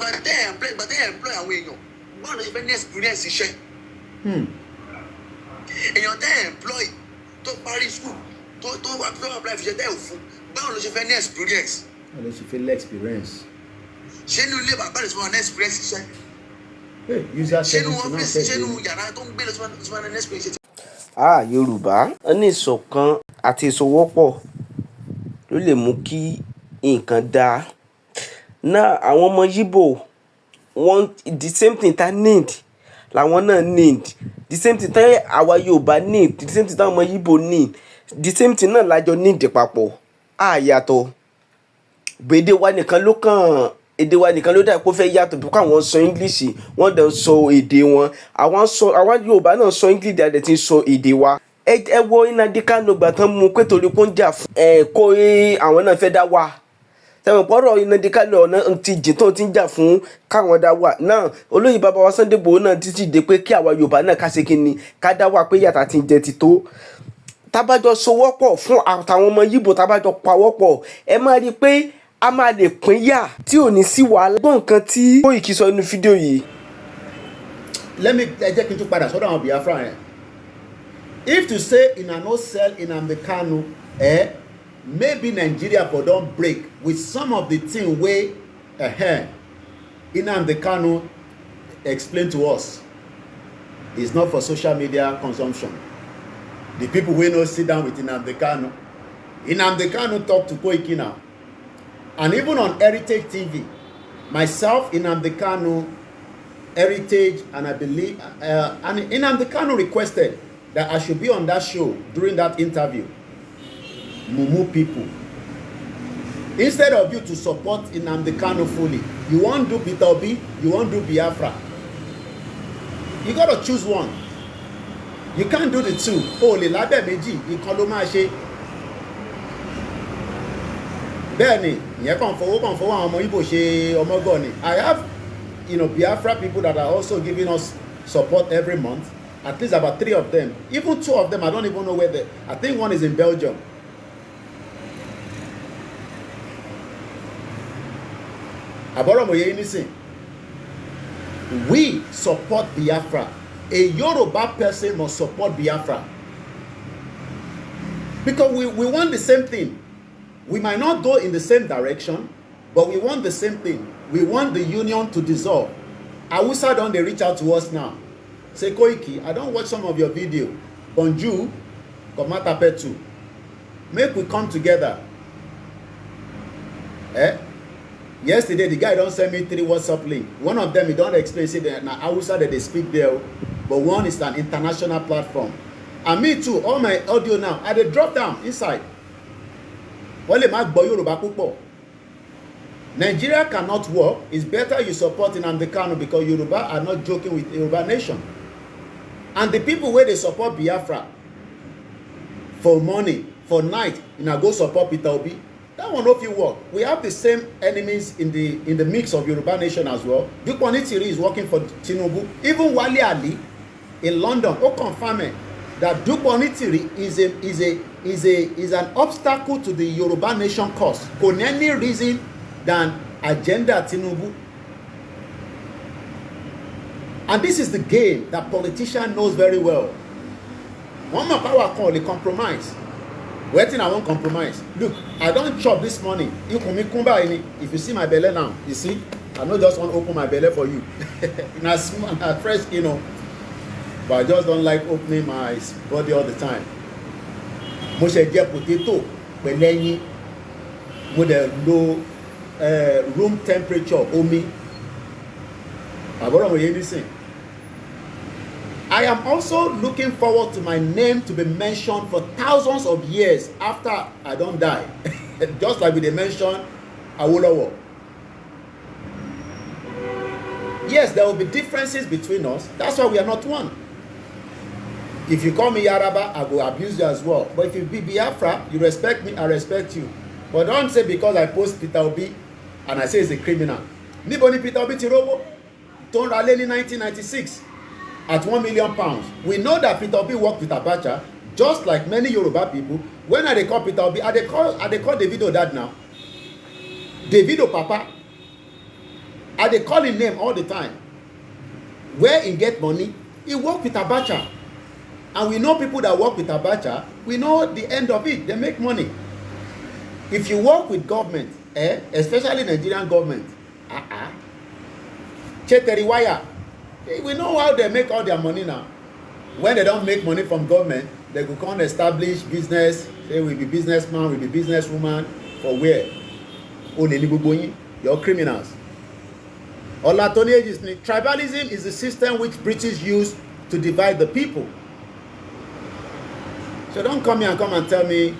But they employ àwọn èèyàn. Báwo ló ṣe fẹ́ ní experience iṣẹ́? Èèyàn tẹ́ employ tó parí school tó apply fi ṣe tẹ́ ò fún. Báwo ló ṣe fẹ́ ní experience? Báwo ló ṣe fẹ́ ní experience? Ṣé inú ilé bàbá rẹ̀ ti máa ní experience iṣẹ́? Ṣé inú ọ́fíìsì ṣé inú yàrá tó ń gbé lọ sí máa ní experience? Yorùbá ní ìṣọ̀kan àti ìṣòwòpọ̀ ló lè mú kí nǹkan dáa. Náà àwọn ọmọ Igbo want the same thing ta need làwọn náà need, the same thing ta àwa Yorùbá need, the same thing ta ọmọ Igbo need, the same thing náà lájọ need papọ̀. Yàtọ̀ èdè wa nìkan ló dà pé ó fẹ́ yàtọ̀ bí àwọn sọ English wọ́n dẹ̀ ń sọ èdè wọn, àwọn Yorùbá náà sọ English dẹ̀ ti ń sọ èdè wa. Ẹ wo Nnamdi Kanu gbà tán mú pé torí kó ń jà fún kó àwọn náà fẹ́ dá wà. Tẹ̀wọ̀n pọ̀rọ̀ Nnamdi Kanu ọ̀nà ti jìn tó ti ń jà fún káwọn dá wà náà. Olóyè bàbá wa Sunday Igboho náà ti dé pé kí àwa Yorùbá náà ká ṣe kí ni ká dá wà pé yàtà ti ń jẹ ti tó. Tábàjọ sowọ́pọ̀ fún àtàwọn ọmọ Igbo, tábàjọ pawọ́pọ̀, ẹ máa rí i pé a máa lè pín yà tí ò ní sí wàhálà. Gbọ́n nǹkan tí Koiki sọ nínú fídíò yìí. Ẹ jẹ́ kí n tún padà sọ́dọ̀ àwọn Biafra yẹn. If to say una no sell Nnamdi Kanu, maybe Nigeria for don break with some of the thing wey Nnamdi Kanu explain to us. It's not for social media consumption. The people wey no sit down with Nnamdi Kanu talk to Koiki now. And even on Heritage TV, myself, Nnamdi Kanu, Heritage, and I believe, and Nnamdi Kanu requested that I should be on that show during that interview. Mumu people, instead of you to support Nnamdi Kanu fully, you want to do Peter Obi, you want to do Biafra. You got to choose one. You can't do the two. Lè lábẹ́ méjì, ìkan ló máa ṣe. Bẹ́ẹ̀ni, ìyẹn kàn fọwọ́ àwọn ọmọ Igbo ṣe ọmọgọ́ ni. I have, Biafra people that are also giving us support every month. At least about 3 of them. Even 2 of them, I don't even know where they. I think one is in Belgium. We support Biafra. A Yoruba person must support Biafra. Because we want the same thing. We might not go in the same direction, but we want the same thing. We want the union to dissolve. Awusa don dey reach out to us now. Say, Koiki, I don't watch some of your video. Bonjour, Komata Petu. Make we come together. Yesterday, the guy don't send me 3 WhatsApp link. One of them, he don't explain, say that now Hausa that they speak there, but one is an international platform. And me too, all my audio now, I dey drop down inside. Wale mak boy Yoruba púpọ̀. Nigeria cannot work. It's better you support Nnamdi Kanu because Yoruba are not joking with Yoruba nation. And the people where they support Biafra for money, for night, go support Peter Obi. That one no fit work. We have the same enemies in the mix of Yoruba nation as well. Duponi Tiri is working for Tinubu. Even Wale Ali in London, confirm that Duponi Tiri is an obstacle to the Yoruba nation cause. For any reason than agenda Tinubu. And this is the game that politician knows very well. One more power call, they compromise. Waiting, I won't compromise. Look, I don't chop this morning. If you see my belly now, you see, I not just want to open my belly for you. At first, but I just don't like opening my body all the time. Mo ṣe jẹ potato pẹ̀lẹ́yìn with a low room temperature omi. I am also looking forward to my name to be mentioned for thousands of years after I don't die. Just like they mentioned Awolowo. Yes, there will be differences between us. That's why we are not one. If you call me Yoruba, I will abuse you as well. But if you be Biafra, you respect me, I respect you. But don't say because I post Peter Obi and I say he's a criminal. Niboni Peter Obi Tirobo, Ton Raleigh in 1996 at £1 million. We know that Peter Obi worked with Abacha, just like many Yoruba people. When they call Peter Obi, they call Davido dad now. Davido Papa. I dey call him name all the time. Where he get money, he work with Abacha. And we know people that work with Abacha, we know the end of it, they make money. If you work with government, especially Nigerian government, Cheteriwaya, we know how they make all their money now. When they don't make money from government, they go come establish business, say we be businessman, we be businesswoman, for where? You're criminals. Tribalism is the system which British used to divide the people. So don't come here and come and tell me,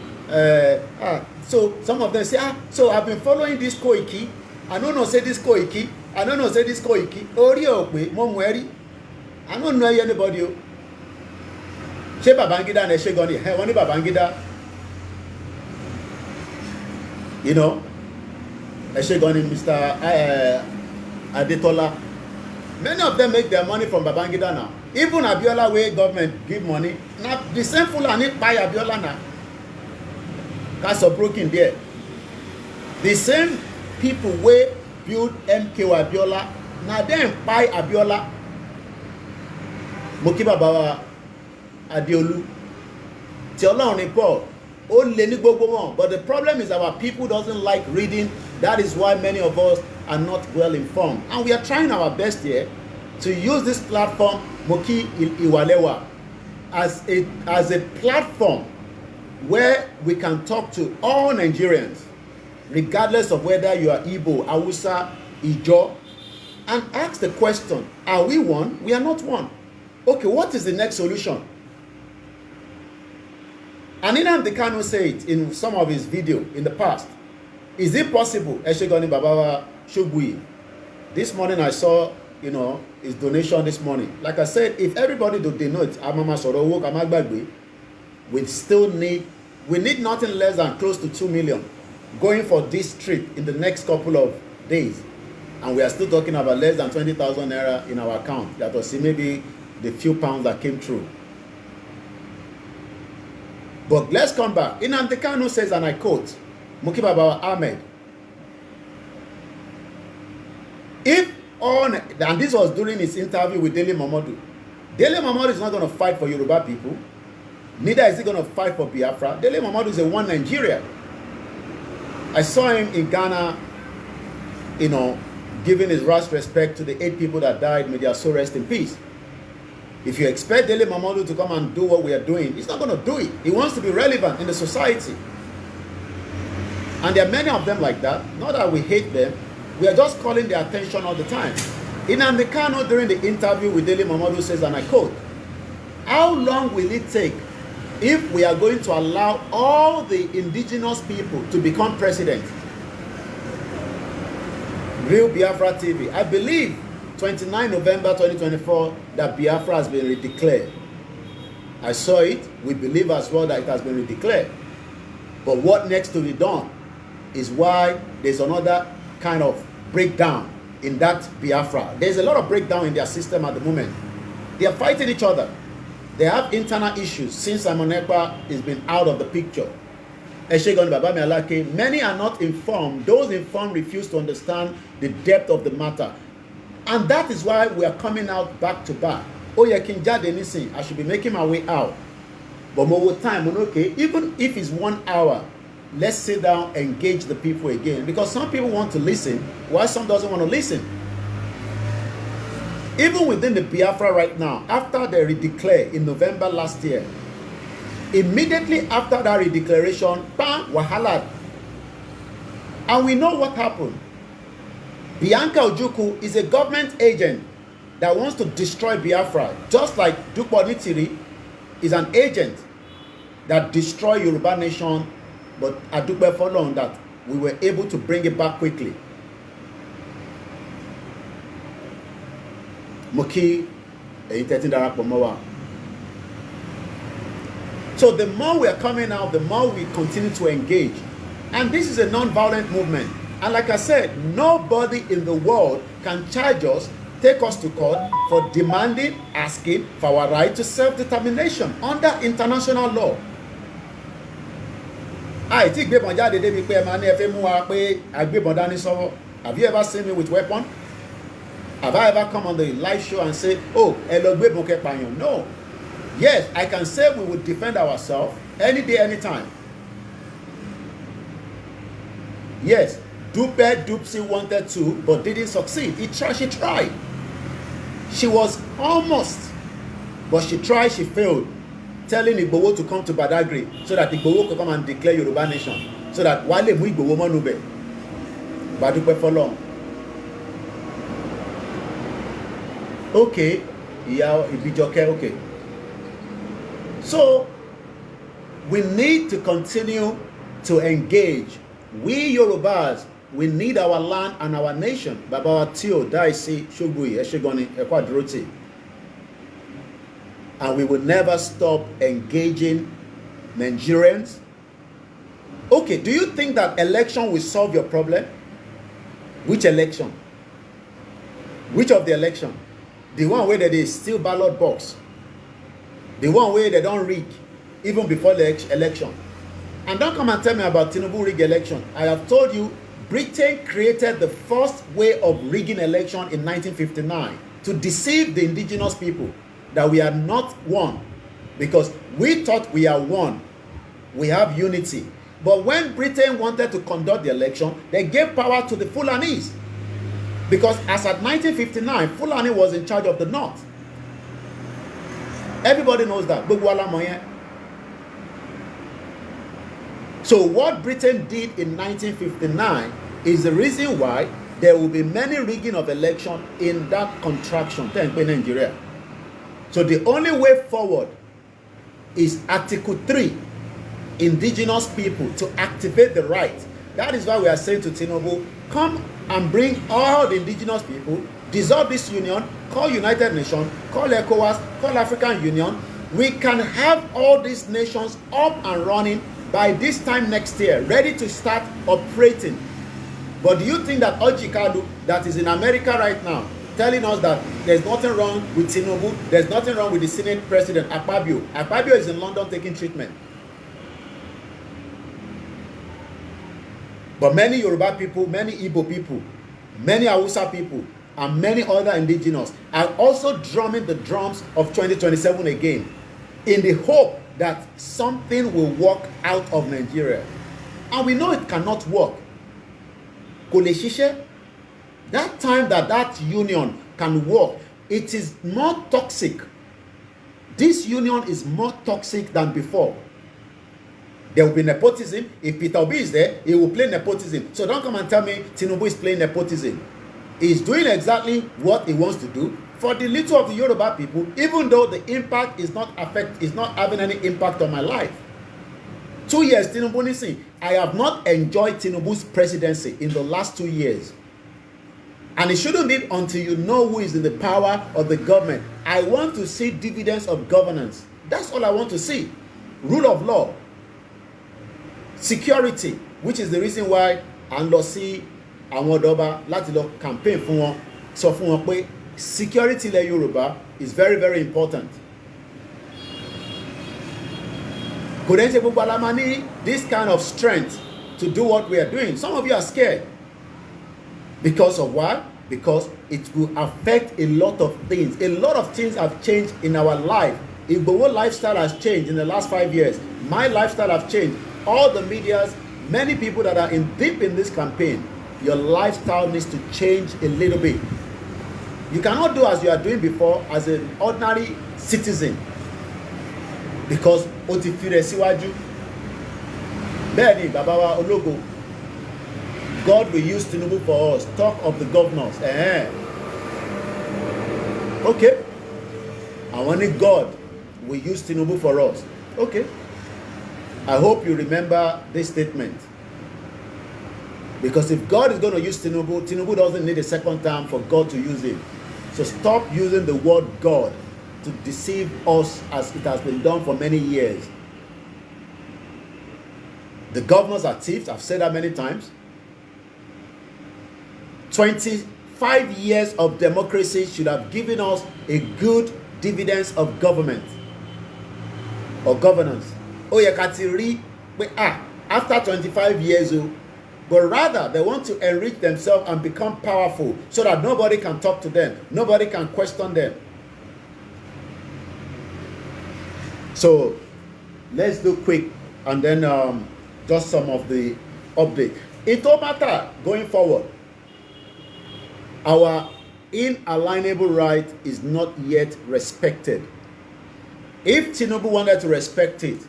so some of them say, so I've been following this Koiki. I don't know say this Koiki. I don't know say this Koiki. I don't know anybody. Ṣé Babangida ne ṣe gan ni? Wọ́n ní Babangida, you know, ẹ ṣe gan ni Mr. Adetola. Many of them make their money from Babangida now. Even Abiola wey government give money, na the same Fulani buy Abiola now. Cast of broken there. The same people wey build MKO Abiola, na dem buy Abiola. Mokiba Bawa Adeolu. Ti Ọlọ́run ni Paul. Ó lé ní gbogbo wọn. But the problem is our people doesn't like reading. That is why many of us are not well informed. And we are trying our best here to use this platform, Moki Iwalewa, as a platform where we can talk to all Nigerians, regardless of whether you are Igbo, Hausa, Ijo, and ask the question, are we one? We are not one. Okay, what is the next solution? And Nnamdi Kanu said it in some of his videos in the past. Is it possible? Eshegoni Babawa Shogui. This morning I saw, you know, his donation this morning. Like I said, if everybody do denote Amama Sorowo Kamagbagbe, we need nothing less than close to 2 million going for this trip in the next couple of days. And we are still talking about less than 20,000 naira in our account. That was maybe the few pounds that came through. But let's come back. Nnamdi Kanu says, and I quote, Mukibabawa Ahmed, if on, and this was during his interview with Dele Momodu. Dele Momodu is not going to fight for Yoruba people. Neither is he going to fight for Biafra. Dele Momodu is a one Nigeria. I saw him in Ghana, you know, giving his last respect to the 8 people that died. May their soul rest in peace. If you expect Dele Momodu to come and do what we are doing, he's not going to do it. He wants to be relevant in the society. And there are many of them like that. Not that we hate them. We are just calling their attention all the time. Nnamdi Kanu, during the interview with Dele Momodu, says, and I quote, how long will it take if we are going to allow all the indigenous people to become president? Real Biafra TV. I believe 29 November 2024 that Biafra has been redeclared. I saw it. We believe as well that it has been redeclared. But what next to be done is why there's another kind of breakdown in that Biafra. There's a lot of breakdown in their system at the moment. They are fighting each other. They have internal issues since Simon Ekpa has been out of the picture. Many are not informed. Those informed refuse to understand the depth of the matter. And that is why we are coming out back to back. Oh, yeah, King Jade Nisin, I should be making my way out. But more time, okay, even if it's 1 hour, let's sit down, engage the people again. Because some people want to listen, while some doesn't want to listen. Even within the Biafra right now, after they redeclare in November last year, immediately after that redeclaration, bam, wahala. And we know what happened. Bianca Ojukwu is a government agent that wants to destroy Biafra, just like Dukbo Nitiri is an agent that destroyed Yoruba nation, but Adukbe followed that we were able to bring it back quickly. Moki, so the more we are coming out, the more we continue to engage. And this is a non-violent movement. And like I said, nobody in the world can charge us, take us to court for demanding, asking for our right to self-determination under international law. Have you ever seen me with weapon? Have I ever come on the live show and say, oh, Elogbe Bonke Panyon? No. Yes, I can say we would defend ourselves any day, anytime. Yes, Dupe Dupsy wanted to, but didn't succeed. She tried. She was almost, but she tried, she failed. Telling Igbo to come to Badagry so that Igbo could come and declare Yoruba nation. So that Wale Mu Igbo Manube. Badupe for long. Okay. Yeah, Ibijoke, okay. So, we need to continue to engage. We Yorubas, we need our land and our nation. Baba Tio, Daisi, Shogui, Eshegoni, Ekwadroti. And we will never stop engaging Nigerians. Okay, do you think that election will solve your problem? Which election? Which of the election? The one where they steal ballot box. The one where they don't rig even before the election. And don't come and tell me about Tinubu rig election. I have told you, Britain created the first way of rigging election in 1959 to deceive the indigenous people that we are not one, because we thought we are one. We have unity. But when Britain wanted to conduct the election, they gave power to the Fulanese. Because as at 1959, Fulani was in charge of the North. Everybody knows that. So what Britain did in 1959 is the reason why there will be many rigging of election in that contraction in Nigeria. So the only way forward is Article 3, indigenous people to activate the right. That is why we are saying to Tinubu, come and bring all the indigenous people, dissolve this union, call United Nations, call ECOWAS, call African Union. We can have all these nations up and running by this time next year, ready to start operating. But do you think that Ojikadu, that is in America right now, telling us that there's nothing wrong with Tinubu, there's nothing wrong with the Senate President, Akpabio. Akpabio is in London taking treatment. But many Yoruba people, many Igbo people, many Hausa people, and many other indigenous are also drumming the drums of 2027 again in the hope that something will work out of Nigeria. And we know it cannot work. That time that union can work, it is more toxic. This union is more toxic than before. There will be nepotism. If Peter Obi is there, he will play nepotism. So don't come and tell me Tinubu is playing nepotism. He's doing exactly what he wants to do for the little of the Yoruba people, even though the impact is not having any impact on my life. 2 years, Tinubu Nisi, I have not enjoyed Tinubu's presidency in the last 2 years. And it shouldn't be until you know who is in the power of the government. I want to see dividends of governance. That's all I want to see. Rule of law. Security, which is the reason why and lọ sí àwọn ọ̀dọ́ba láti lọ campaign fún wọn, sọ fún wọn pé security ilẹ̀ Yorùbá is very, very important. Kò dẹ́n ṣe gbogbo aláma ní this kind of strength to do what we are doing. Some of you are scared. Because of what? Because it will affect a lot of things. A lot of things have changed in our life. Igbo lifestyle has changed in the last 5 years. My lifestyle has changed. All the medias, many people that are deep in this campaign, your lifestyle needs to change a little bit. You cannot do as you are doing before as an ordinary citizen. Because ó ti fi rẹ̀ síwájú. Bẹ́ẹ̀ ni bàbá wa ológo. God will use Tinubu for us. Talk of the governors. Okay. I want God will use Tinubu for us. Okay. I hope you remember this statement. Because if God is going to use Tinubu, Tinubu doesn't need a second term for God to use him. So stop using the word God to deceive us as it has been done for many years. The governors are thieves. I've said that many times. 25 years of democracy should have given us a good dividends of government or governance. Oh, you can see after 25 years, but rather they want to enrich themselves and become powerful so that nobody can talk to them, nobody can question them. So let's do quick and then just some of the update. It don't matter going forward. Our inalienable right is not yet respected. If Tinubu wanted to respect it,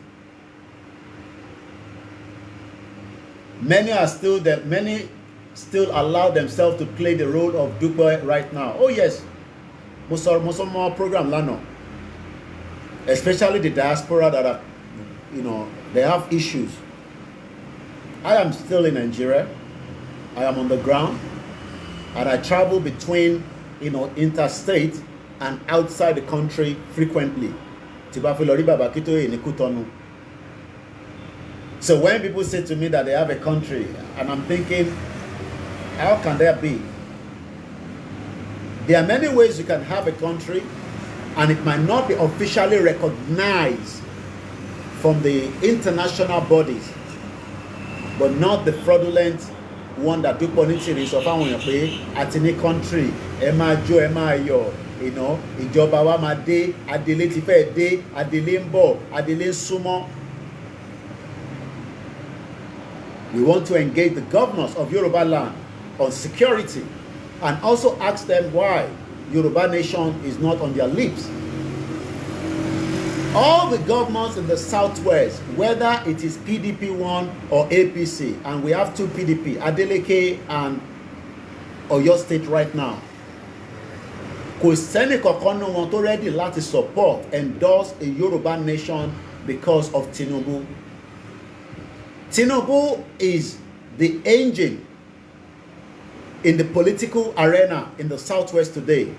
many still allow themselves to play the role of Dupe right now. Oh yes, most more program lano, especially the diaspora that are, they have issues. I am still in Nigeria. I am on the ground, and I travel between, interstate and outside the country frequently. So when people say to me that they have a country, and I'm thinking, how can that be? There are many ways you can have a country, and it might not be officially recognized from the international bodies, but not the fraudulent one that do politics of our country. Ìjọba wa máa dé, Adélé ti fẹ́ dé, Adélé ń bọ̀, Adélé ń súnmọ́. We want to engage the governors of Yoruba land on security and also ask them why Yoruba nation is not on their lips. All the governors in the southwest, whether it is PDP1 or APC, and we have two PDP, Adeleke and Oyo State right now, kò sẹ́ni kankan nínú wọn tó ready láti support, endorse a Yoruba nation because of Tinubu. Tinubu is the engine in the political arena in the southwest today.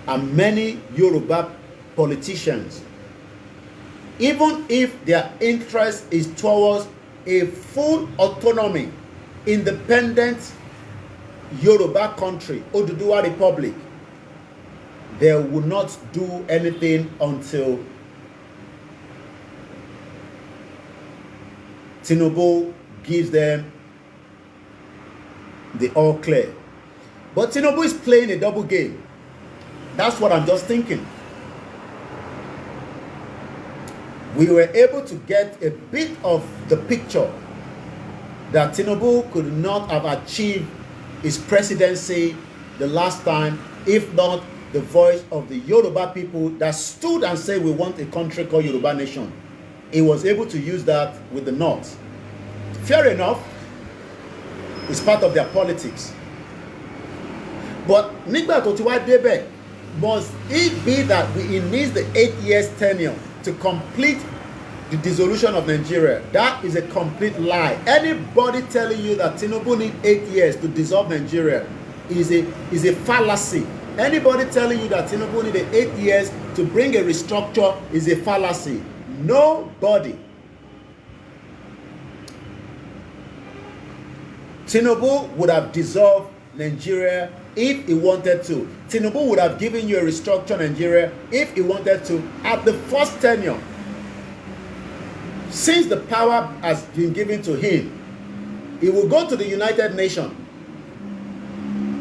And many Yoruba politicians, even if their interest is towards a full autonomy, independent Yoruba country, Oduduwa Republic, they will not do anything until Tinubu gives them the all clear. But Tinubu is playing a double game. That's what I'm just thinking. We were able to get a bit of the picture that Tinubu could not have achieved his presidency the last time, if not the voice of the Yoruba people that stood and said we want a country called Yoruba Nation. He was able to use that with the North. Fair enough, it's part of their politics. But nígbà tó ti wá débẹ̀, must it be that he needs the 8 years tenure to complete the dissolution of Nigeria? That is a complete lie. Anybody telling you that Tinubu needs 8 years to dissolve Nigeria is a fallacy. Anybody telling you that Tinubu needs 8 years to bring a restructure is a fallacy. Nobody. Tinubu would have dissolved Nigeria if he wanted to. Tinubu would have given you a restructure Nigeria if he wanted to at the first tenure. Since the power has been given to him, he will go to the United Nations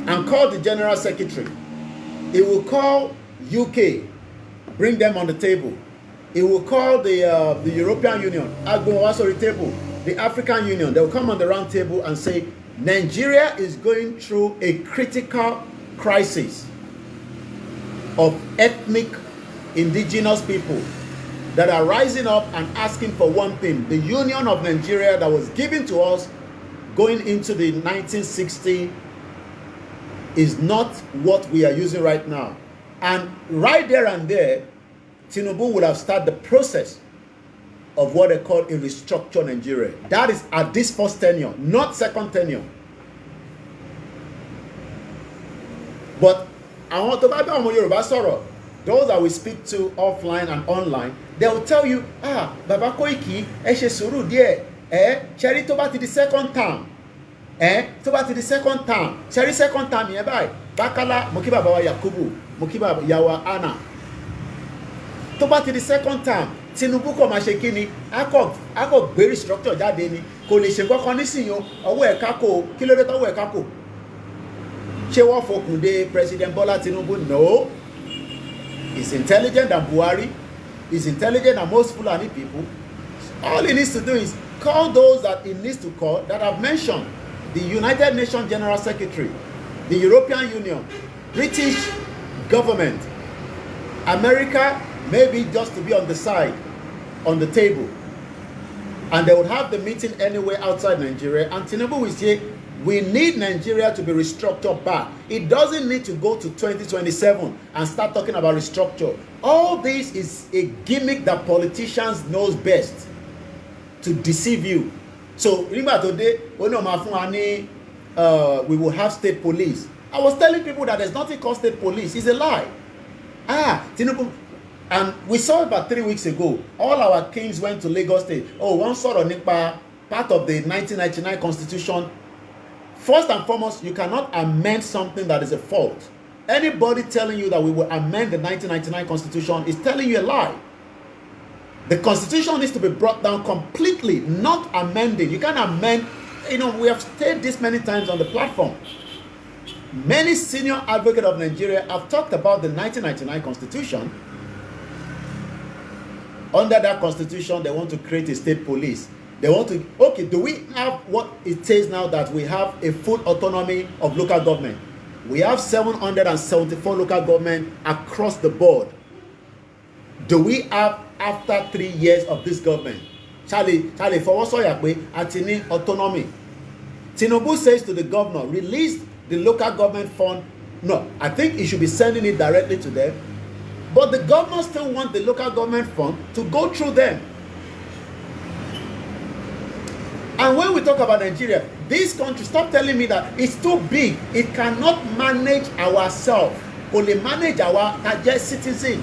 and call the General Secretary. He will call UK, bring them on the table. He will call the European Union, table, the African Union. They will come on the round table and say, Nigeria is going through a critical crisis of ethnic indigenous people that are rising up and asking for one thing. The Union of Nigeria that was given to us going into the 1960s is not what we are using right now. And right there and there, Tinubu would have started the process of what they call a restructure Nigeria. That is at this first tenure, not second tenure. But I want to buy Yoruba Soro. Those that we speak to offline and online, they will tell you, Baba Koiki, ṣe sùúrù díẹ̀, ṣẹ́rí tó bá ti di second term, tó bá ti di second term, ṣẹ́rí second term yẹn báyìí, Bákálá, mo kí bàbá wa Yakubu, mo kí bàbá ìyá wa Anna. Tó bá ti di second term, Tinubu kò máa ṣe kí ni a kò gbé restructure jáde ni kò lè ṣe kankan nísìnyí ọwọ́ ẹ̀ kákò kí ló dé tọ́wọ́ ẹ̀ kákò ṣé wọ́n fòkùn dé President Bola Tinubu? No, he's intelligent than Buhari, he's intelligent than most Fulani people. All he needs to do is call those that he needs to call that I've mentioned: the United Nations General Secretary, the European Union, British government, America, maybe just to be on the side, on the table. And they would have the meeting anywhere outside Nigeria. And Tinubu will say, we need Nigeria to be restructured back. It doesn't need to go to 2027 and start talking about restructure. All this is a gimmick that politicians knows best to deceive you. So, remember today, we will have state police. I was telling people that there's nothing called state police. It's a lie. Tinubu. And we saw about 3 weeks ago, all our kings went to Lagos State. One sort of Nipa, part of the 1999 Constitution. First and foremost, you cannot amend something that is a fault. Anybody telling you that we will amend the 1999 Constitution is telling you a lie. The Constitution needs to be brought down completely, not amending. You can't amend. We have stated this many times on the platform. Many senior advocates of Nigeria have talked about the 1999 Constitution. Under that Constitution, they want to create a state police. They want to, do we have what it says now that we have a full autonomy of local government? We have 774 local government across the board. Do we have, after 3 years of this government, Charlie, for what's Atini autonomy? Tinubu says to the governor, release the local government fund. No, I think he should be sending it directly to them. But the governors still want the local government fund to go through them. And when we talk about Nigeria, this country, stop telling me that it's too big. It cannot manage ourselves. Only manage our target citizen.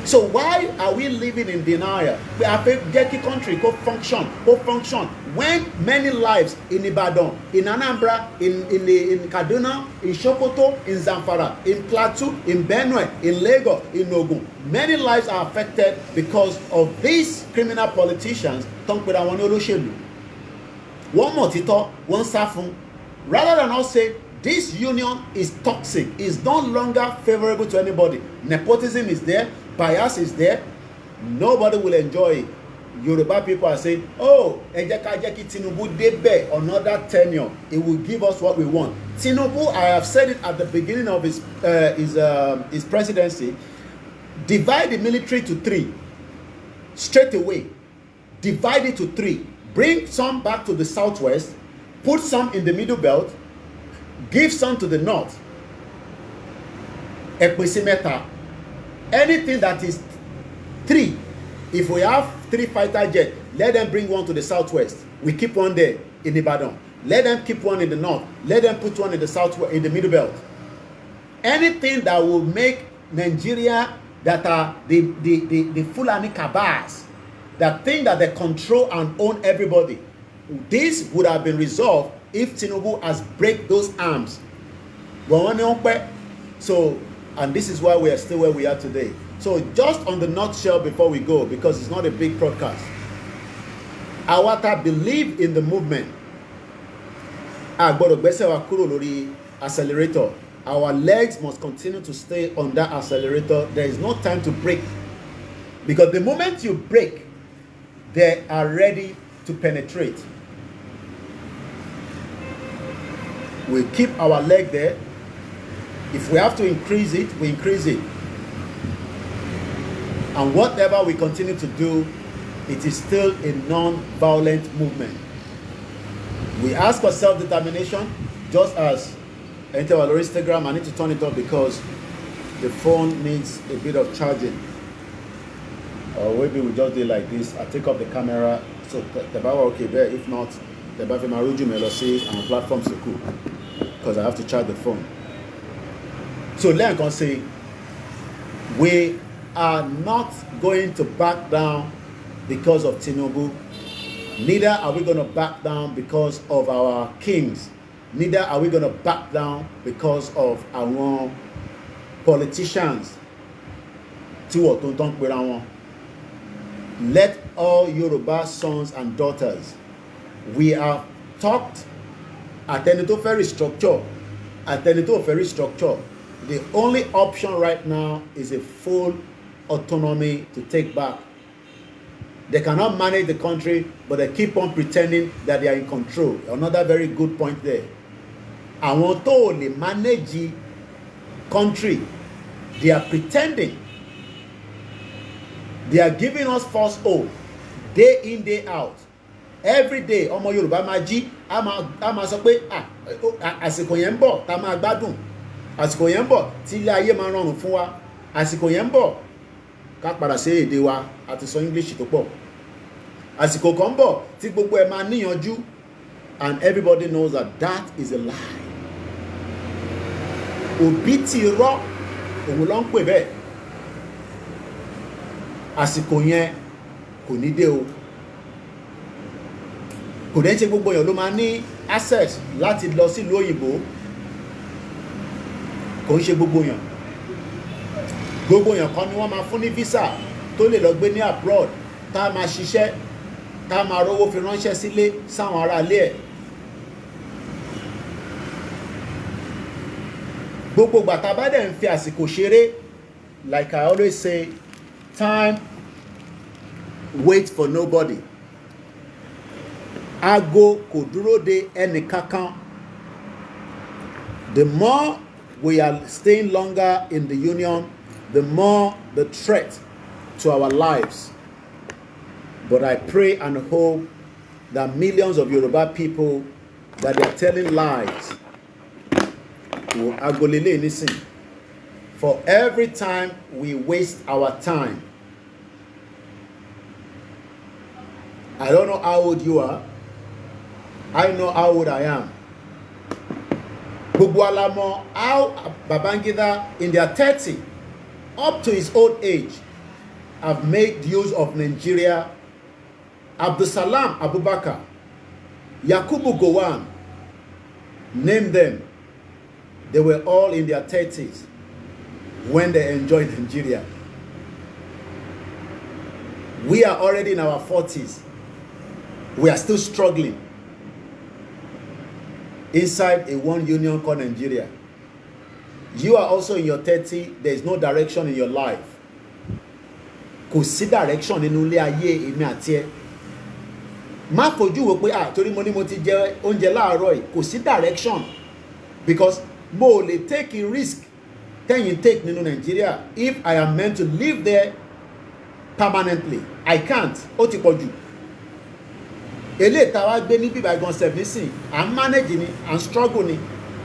So why are we living in denial? We have a Geki country, go function. When many lives in Ibadan, in Anambra, in Kaduna, in Sokoto, in Zamfara, in Plateau, in Benue, in Lagos, in Ogun, many lives are affected because of these criminal politicians. One more tito, one safun. Rather than us say this union is toxic, is no longer favorable to anybody. Nepotism is there, bias is there. Nobody will enjoy it. Yoruba people are saying, Ejeki Tinubu debe another tenure. It will give us what we want. Tinubu, I have said it at the beginning of his presidency, divide the military to 3 straight away. Divide it to 3. Bring some back to the southwest, put some in the middle belt, give some to the north. Ekwesimeta. Anything that is 3, if we have 3 fighter jets, let them bring one to the southwest. We keep one there in Ibadan. Let them keep one in the north. Let them put one in the southwest, in the middle belt. Anything that will make Nigeria, that are the Fulani cabals, that think that they control and own everybody, this would have been resolved if Tinubu has break those arms. So, and this is why we are still where we are today. So just on the nutshell before we go, because it's not a big broadcast, Awata believe in the movement. Accelerator. Our legs must continue to stay on that accelerator. There is no time to break, because the moment you break, they are ready to penetrate. We keep our leg there. If we have to increase it, we increase it. And whatever we continue to do, it is still a non-violent movement. We ask for self-determination, just as enter our Instagram. I need to turn it off because the phone needs a bit of charging. Or maybe we just do it like this. I take off the camera, so the bar okay there. If not, the bar my Ruju Melosi and platforms are cool, because I have to charge the phone. So let me say, we are not going to back down because of Tinubu. Neither are we going to back down because of our kings. Neither are we going to back down because of our politicians. let all Yoruba sons and daughters, we are taught àtẹni tó fẹ́ restructure, àtẹni tó fẹ́ restructure. The only option right now is a full autonomy to take back. They cannot manage the country, but they keep on pretending that they are in control. Another very good point there. Àwọn tó lè manage country, they are pretending. They are giving us false hope day in, day out. Every day, ọmọ Yorùbá máa jí, a máa sọ pé àsìkò yẹn ń bọ̀ tá máa gbádùn. Àsìkò yẹn ń bọ̀ tí ilé ayé máa rọrùn fún wa. Àsìkò yẹn ń bọ̀ ká padà sí èdè wa àti sọ English tó pọ̀. Àsìkò kan ń bọ̀ tí gbogbo ẹ̀ máa níyanjú, and everybody knows that that is a lie. Òbí ti rọ́ òun ló ń pè bẹ́ẹ̀. Àsìkò yẹn kò ní dé o. Kò dẹ́ ṣe gbogbo èèyàn ló máa ní access láti lọ sílùú òyìnbó. Kò ń ṣe gbogbo èèyàn. Gbogbo èèyàn kan ni wọ́n máa fún ní visa tó lè lọ gbé ní abroad, tá a máa ṣiṣẹ́, tá a máa rówó fi ránṣẹ́ sílé sáwọn ará ilé ẹ̀. Gbogbo ìgbà tá a bá dẹ̀ ń fi àsìkò ṣeré, like I always say, time wait for nobody. Aago kò dúró de ẹnì kankan. The more we are staying longer in the union, the more the threat to our lives. But I pray and hope that millions of Yoruba people that they are telling lies will agolele listen. For every time we waste our time. I don't know how old you are. I know how old I am. Gbogbo alamo how Babangida in their 30 up to his old age have made use of Nigeria. Abdusalam Abubakar, Yakubu Gowon, name them. They were all in their 30s when they enjoyed Nigeria. We are already in our 40s. We are still struggling inside a one union called Nigeria. You are also in your 30, there is no direction in your life. Kò sí direction nínú ilé ayé èmi àti ẹ. Má fojú wo pé torí mo ní mo ti jẹ oúnjẹ láàárọ̀ yìí, kò sí direction, because mo lè take a risk tẹ́yìn take nínú Nigeria if I am meant to live there permanently. I can't. Ó ti pọ̀ jù. Eléyìí tá wá gbé ní bíbá gan sef nísìn, à ń manage ni, à ń struggle ni.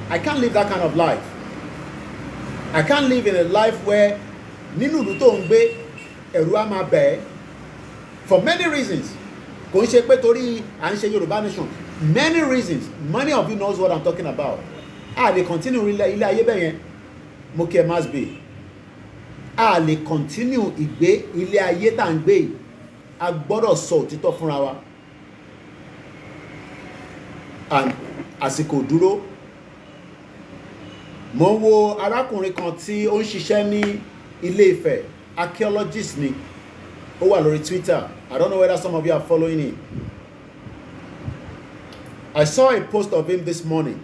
I can't live that kind of life. I can't live in a life where nínú ìlú tó ń gbé ẹ̀rù á máa bẹ̀ ẹ́ for many reasons. Kò ń ṣe pé torí à ń ṣe Yorùbá nation. Many reasons. Many of you knows what I'm talking about. A lè continue ilé ayé bẹ́ẹ̀ yẹn. Mo kí ẹ must be. A lè continue ìgbé ilé ayé tá à ń gbé yìí. A gbọ́dọ̀ sọ òtítọ́ fúnra wa. And àsìkò dúró. Mo wo arákùnrin kan tí ó ń ṣiṣẹ́ ní Ilé Ifẹ̀, archaeologist ni. Ó wà lórí Twitter. I don't know whether some of you are following him. I saw a post of him this morning.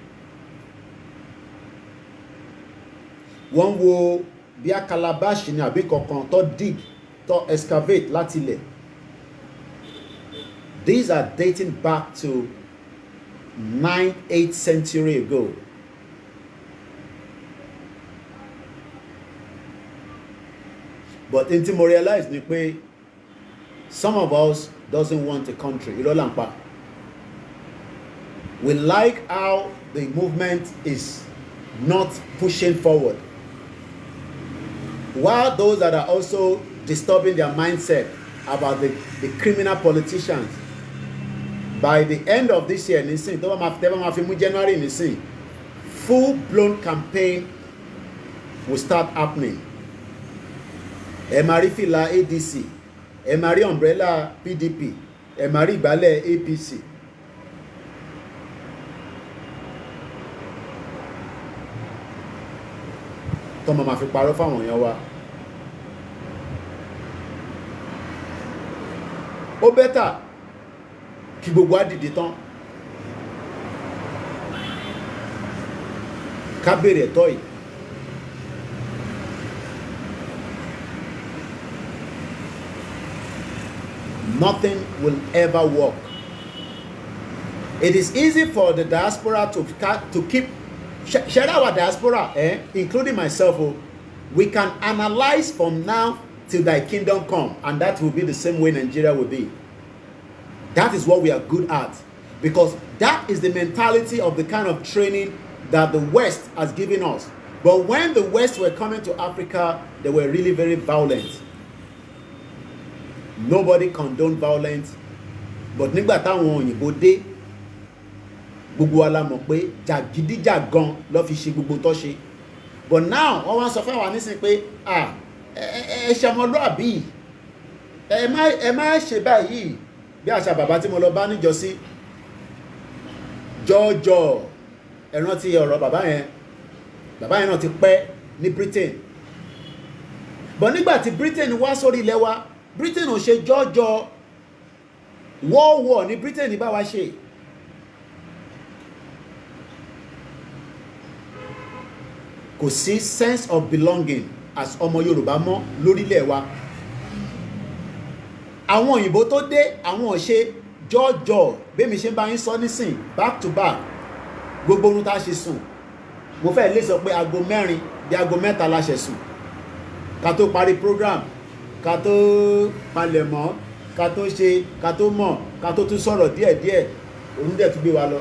Wọ́n wo bí a calabash ní àbí kankan tó dig, tó excavate láti ilẹ̀. These are dating back to 9th, 8th century ago. But in tí mo realize ni pé some of us doesn't want a country. Irọ́ là ń pa. We like how the movement is not pushing forward. While those that are also disturbing their mindset about the criminal politicians, by the end of this year, nísìn, tó bá máa fi mú January nísìn, full-blown campaign will start happening. Ẹ máa rí fìlà ADC, ẹ máa rí umbrella PDP, ẹ máa rí ìgbálẹ̀ APC. Tó máa fi parọ́ fáwọn èèyàn wa. better kí gbogbo á dìde tán ká béèrè ẹ̀tọ́ yìí. Nothing will ever work. It is easy for the diaspora to keep share our diaspora, including myself. We can analyze from now till thy kingdom come, and that will be the same way Nigeria will be. That is what we are good at, because that is the mentality of the kind of training that the West has given us. But when the West were coming to Africa, they were really very violent. Nobody condoned violence, but nígbà táwọn òyìnbó dé, gbogbo wa la mọ̀ pé jàgídíjàgan ló fi ṣe gbogbo tó ṣe. But now wọ́n wá sọ fún wa nísìnyí pé ẹ ṣe ọmọlúàbí, ẹ má ṣe báyìí. Bí àṣà bàbá tí mo lọ bá níjọ́sí, jọjọ ẹ rántí ọ̀rọ̀ bàbá yẹn náà ti pẹ́ ní Britain. But nígbà tí Britain wá sórí ilẹ̀ wa, Britain ò ṣe jọjọ war ní Britain bá wa ṣe. Kò sí sense of belonging as ọmọ Yorùbá mọ́ lórílẹ̀ wa. Àwọn òyìnbó tó dé, àwọn ò ṣe jọjọ bẹ́mi ṣe ń bá yín sọ nísìn back to back. Gbogbo orun tá ṣe sùn, mo fẹ́ lè sọ pé aago 4 bí aago 3 la ṣe sùn ká tó parí program, ká tó palẹ̀ mọ́, ká tó ṣe, ká tó mọ̀, ká tó tún sọ̀rọ̀ díẹ̀díẹ̀, òun dẹ̀ tún gbé wa lọ.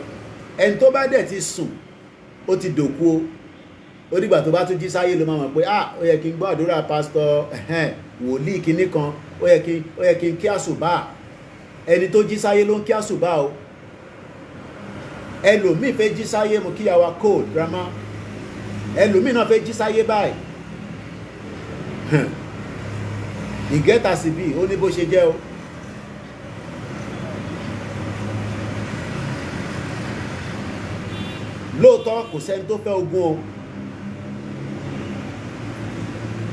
Ẹni tó bá dẹ̀ ti sùn ó ti dòkú o. Ó dìgbà tó bá tún jí sáyé ló máa mọ̀ pé ó yẹ kí n gbọ́ àdúrà pásítọ̀ wòlíì kinní kan, ó yẹ kí n kí àsùbá. Ẹni tó jí sáyé ló ń kí àsùbá o. Ẹlòmíì fẹ́ jí sáyé, mo kí yàwá code grandma. Ẹlòmíì náà fẹ́ jí sáyé báyìí. Ìgẹ́ta sí bí ó ní bó ṣe jẹ́ o. Lóòótọ́ kò sẹ́ni tó fẹ́ ogun o.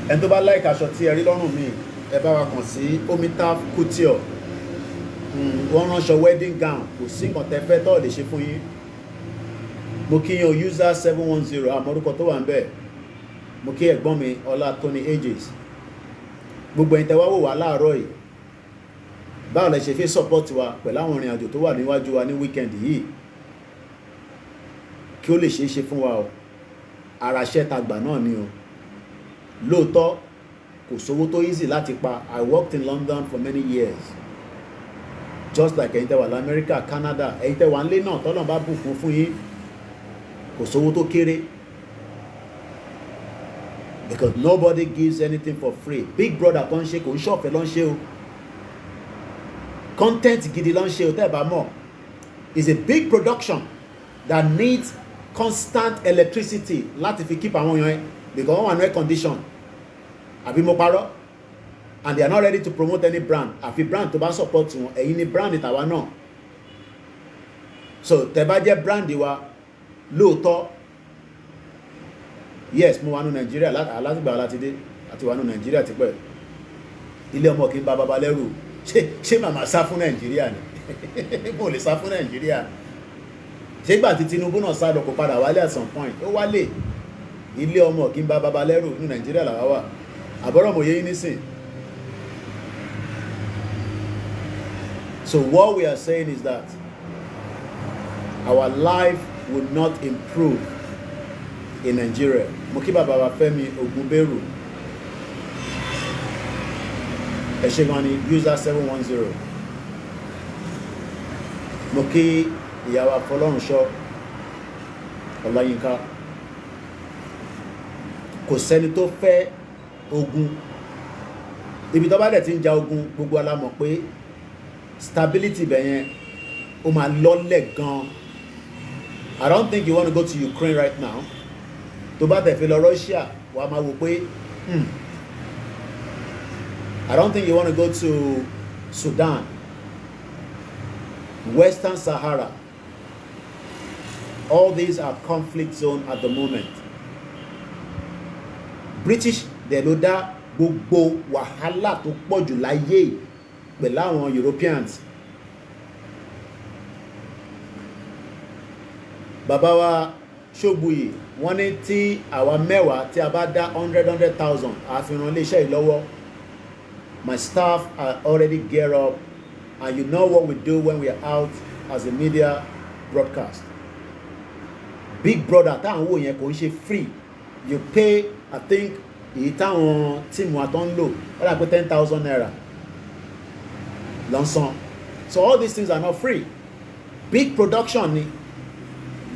Ẹni tó bá like aṣọ tí ẹ rí lọ́rùn mi, ẹ bá wa kàn sí Ominira Couture. Wọ́n ránṣọ wedding gown, kò sí nǹkan tẹ́ fẹ́ tó lè ṣe fún yín. Mo kí yín o user 710 àmọ́rúkọ tó wà ń bẹ̀. Mo kí ẹ̀gbọ́n mi Ọlá Tony Ages. Gbogbo ẹ̀yin tẹ́ wá wò wá láàárọ̀ yìí, báwo lẹ ṣe fi support wa pẹ̀lú àwọn ìrìn àjò tó wà níwájú wa ní weekend yìí, kí ó lè ṣeé ṣe fún wa o. Ara iṣẹ́ ta gbà náà ni o. Lóòótọ́ kò sówó tó easy láti pa. I worked in London for many years, just like ẹ̀yin tẹ́ wà l'America, Canada, ẹ̀yin tẹ́ wà nílé náà tọ́lọ́run bá bùkún fún yín, kò sówó tó kéré, because nobody gives anything for free. Big brother tó ń ṣe kò ń ṣọ̀fẹ́ ló ń ṣe o. Content gidi ló ń ṣe o tẹ́ ẹ bá mọ̀. It's a big production that needs constant electricity láti fi keep àwọn èèyàn, because wọ́n wà ní air condition. Àbí mo parọ́? And they are not ready to promote any brand. Àfi brand tó bá support wọn, ẹ̀yin ni brand tàwa náà. So tẹ́ bá jẹ́ brand wa lóòótọ́, yes, mo wà ní Nàìjíríà látìgbà láti dé, àti wà ní Nàìjíríà ti pẹ́. Ilé ọmọ kì í bá baba lẹ́rù. Ṣé màmá sá fún Nàìjíríà ni? Mo lè sá fún Nàìjíríà. Ṣé ìgbà tí Tinubu náà sá lọ kó padà wálé at some point? Ó wálé. Ilé ọmọ kì í bá baba lẹ́rù ní Nàìjíríà làwa wà. Àbọ̀rọ̀ mo yé yín nísìn. So what we are saying is that our life will not improve in Nigeria. Mo kí bàbá wa Fẹ́mi Ògúnbérù. Ẹ ṣé gan ni user 710. Mo kí ìyá wa Fọlọ́runṣọ́ Ọláyínká. Kò sẹ́ni tó fẹ́ ogun. Ibi tó bá dẹ̀ ti ń ja ogun, gbogbo wa la mọ̀ pé stability bẹ̀ yẹn ó máa lọ́lẹ̀ gan. I don't think you want to go to Ukraine right now. Tó bá tẹ̀ fi lọ Russia, wàá máa wò pé I don't think you want to go to Sudan, Western Sahara. All these are conflict zone at the moment. British dẹ̀ ló dá gbogbo wàhálà tó pọ̀ jù láyé pẹ̀lú àwọn Europeans. Bàbá wa Ṣógbùyì wọ́n ní tí àwa mẹ́wàá tí a bá dá 100,000 àfihàn iléeṣẹ́ yìí lọ́wọ́. My staff are already geared up, and you know what we do when we are out as a media broadcast. Big Brother táwọn wò yẹn kò ń ṣe free. You pay, I think, èyí táwọn tíìmù wa tó ń lò wọ́n dà pé 10,000 naira lọ́sàn. So all these things are not free. Big production ni.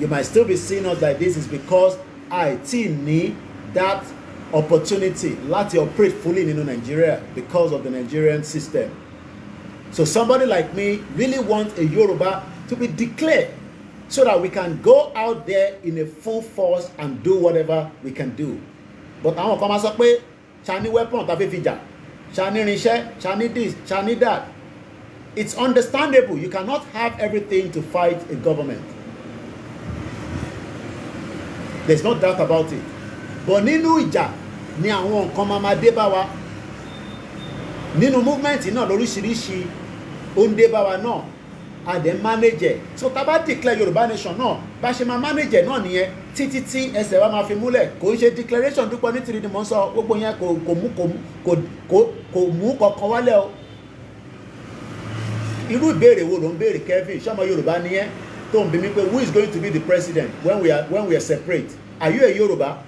You might still be seeing us like this is because I need that opportunity láti operate fully in Nigeria because of the Nigerian system. So somebody like me really wants a Yoruba to be declared so that we can go out there in a full force and do whatever we can do. But àwọn kan máa sọ pé ṣá ní weapon tàbí fìjà, ṣá ní irinṣẹ́, ṣá ní this, ṣá ní that. It's understandable. You cannot have everything to fight a government. There's no doubt about it. But nínú ìjà ni àwọn nǹkan máa dé bá wa. Nínú movement náà lóríṣiríṣi ó ń dé bá wa náà. A dẹ̀ manage. So tá bá declare Yorùbá nation náà, bá ṣe máa manage náà nìyẹn títí tí ẹsẹ̀ wa máa fi múlẹ̀. Kò ń ṣe declaration dúpọ̀ ní tìrì ni mò ń sọ gbogbo yẹn kò mú kankan wálẹ̀ o. Irú ìbéèrè wo ló ń béèrè Kevin? Ṣé ọmọ Yorùbá ni ẹ́? Tó ń bi mí pé who is going to be the president when we are separate? Are you a Yoruba?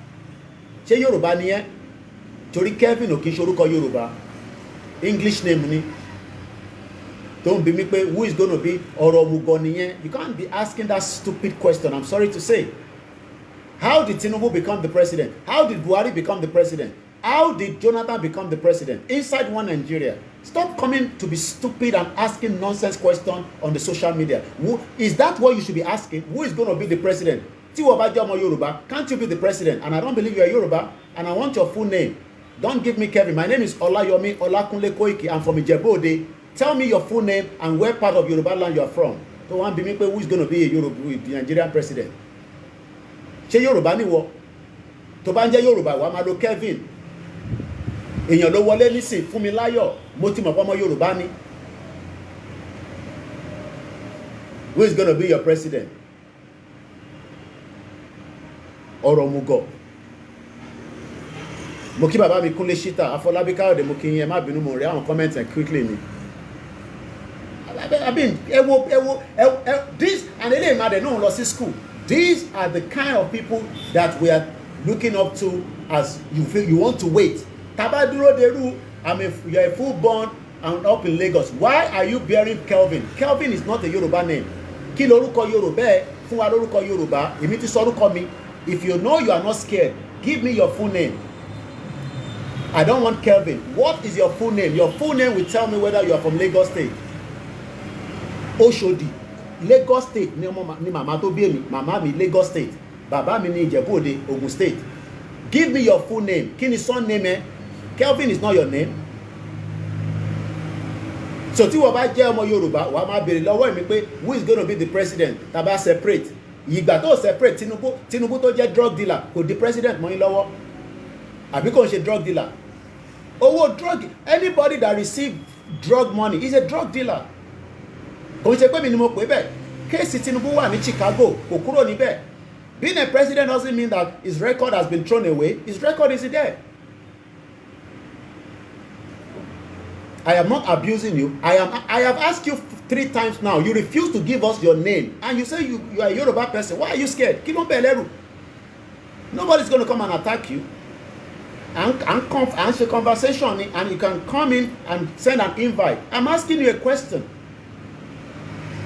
Ṣé Yoruba ni ẹ́? Torí Kevin ò kí ń ṣorúkọ Yoruba. English name ni. Tó ń bi mí pé who is going to be ọ̀rọ̀ òmùgọ̀ nìyẹn? You can't be asking that stupid question. I'm sorry to say. How did Tinubu become the president? How did Buhari become the president? How did Jonathan become the president? Inside one Nigeria. Stop coming to be stupid and asking nonsense questions on the social media. Is that what you should be asking? Who is going to be the president? Tiwo bá jẹ́ ọmọ Yoruba, can't you be the president? And I don't believe you are Yoruba. And I want your full name. Don't give me Kevin. My name is Olayomi Olakunle Koiki. I'm from Ijebu-Ode. Tell me your full name and where part of Yoruba land you are from. So one be me who is going to be a Yoruba, the Nigerian president? Ṣé Yoruba ni wọ? Tó bá ń jẹ́ Yoruba, wàá máa lo Kevin. Èèyàn ló wọlé nísìn fún mi láyọ̀, mo ti mọ̀ pé ọmọ Yorùbá ni. Who is going to be your president? Ọ̀rọ̀ mugọ̀. Mo kí bàbá mi Kúnlé Ṣítà, Afọlábí Káyọ̀dé, mo kí yín, ẹ má bínú mo rí àwọn comment and quickly ni. I mean, this and eléyìí máa dẹ̀ náà lọ sí school. These are the kind of people that we are looking up to as you feel you want to wait. Tabaduro Deru, you are a full born and up in Lagos. Why are you bearing Kelvin? Kelvin is not a Yoruba name. Kí lorúkọ Yorùbá ẹ fún wa lórúkọ Yorùbá. Èmi ti sọ orúkọ mi. If you know you are not scared, give me your full name. I don't want Kelvin. What is your full name? Your full name will tell me whether you are from Lagos State. Oshodi. Lagos State ni màmá tó bí èmi. Màmá mi Lagos State. Bàbá mi ní Ìjẹ̀bú-Òde, Ogun State. Give me your full name. Kí ni son name ẹ? Kelvin is not your name. So tí wọ́n bá jẹ́ ọmọ Yorùbá, wàá máa béèrè lọ́wọ́ mi pé who is going to be the president? Tá bá separate. Ìgbà tó separate Tinubu tó jẹ́ drug dealer kò di president mọ́ yín lọ́wọ́. Àbí kò ń ṣe drug dealer. Owó drug, anybody that receive drug money is a drug dealer. Kò ń ṣe pé mi ni mo pè bẹ́ẹ̀. Kéèsì Tinubu wà ní Chicago, kò kúrò níbẹ̀. Being a president doesn't mean that his record has been thrown away. His record is there. I am not abusing you. I have asked you 3 times now. You refuse to give us your name. And you say you are a Yoruba person. Why are you scared? Kí ló ń bẹ̀ lẹ́rù? Nobody's going to come and attack you. And ṣe conversation and you can come in and send an invite. I'm asking you a question.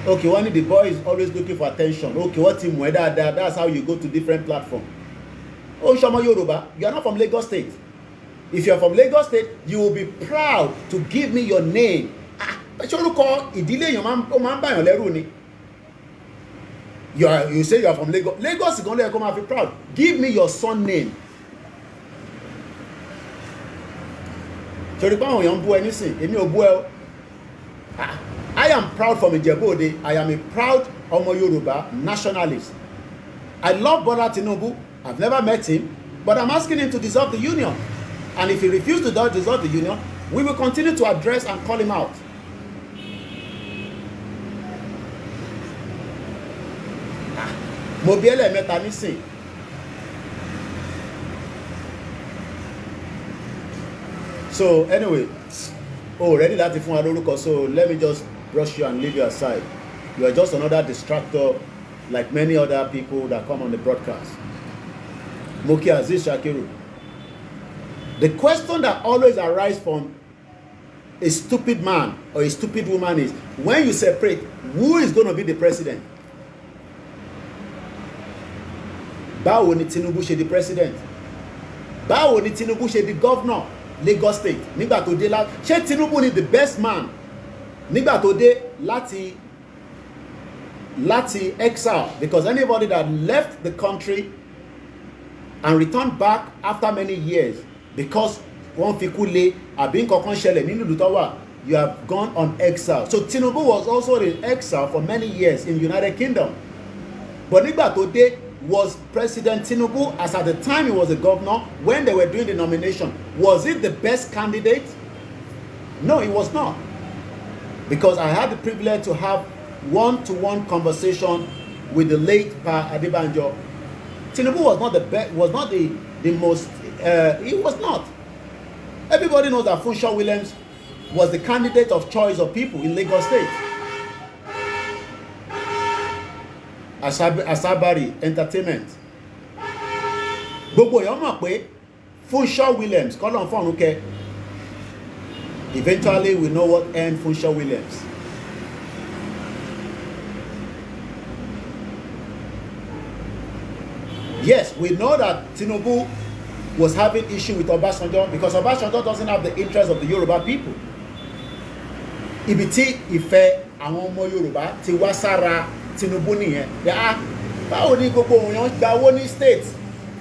Okay, one of the boy is always looking for attention. Okay, what team whether that's how you go to different platforms. Oh, Shama Yoruba, you are not from Lagos State. If you are from Lagos State, you will be proud to give me your name. Ṣorúkọ ìdílé èèyàn ó máa ń bàyàn lẹ́rù ni. You say you are from Lagos. Lagos is gonna come and be proud. Give me your son name. Torí pé àwọn èèyàn ń bú ẹ nísìn, èmi ò bú ẹ o. I am proud from Ijebu-Ode. I am a proud Ọmọ Yoruba nationalist. I love Bola Tinubu. I've never met him, but I'm asking him to dissolve the union. And if he refuses to dissolve the union, we will continue to address and call him out. mo bí ẹlẹ́mẹ́ta nísìn. So anyway, ready láti fún wa lórúkọ, so let me just brush you and leave you aside. You are just another distractor like many other people that come on the broadcast. Moki Aziz Shakiru. The question that always arises from a stupid man or a stupid woman is, when you separate, who is going to be the president? Báwo ni Tinubu ṣe di president? Báwo ni Tinubu ṣe di governor Lagos State? Nígbà tó dé ṣé Tinubu ni the best man nígbà tó dé láti exile? Because anybody that left the country and returned back after many years because wọ́n fi kú lé àbí nǹkankan ṣẹlẹ̀ nínú ìlú tó wà, you have gone on exile. So Tinubu was also in exile for many years in United Kingdom. But nígbà tó dé, was President Tinubu, as at the time he was a governor, when they were doing the nomination, was it the best candidate? No, it was not. Because I had the privilege to have one-to-one conversation with the late Pa Adebanjo. Tinubu was not the best, was not the most, he was not. Everybody knows that Funshaw Williams was the candidate of choice of people in Lagos State. Asabari Entertainment. Gbogbo èèyàn mọ̀ pé Funshaw Williams kọ́lọ̀ fọ́ọ̀rùn kẹ́. Eventually we know what earned Funshaw Williams. Yes, we know that Tinubu was having issue with Obasanjo because Obasanjo doesn't have the interest of the Yoruba people. Ibi tí ìfẹ́ àwọn ọmọ Yorùbá ti wá sára Tinubu nìyẹn. Báwo ni gbogbo èèyàn gba owó ní state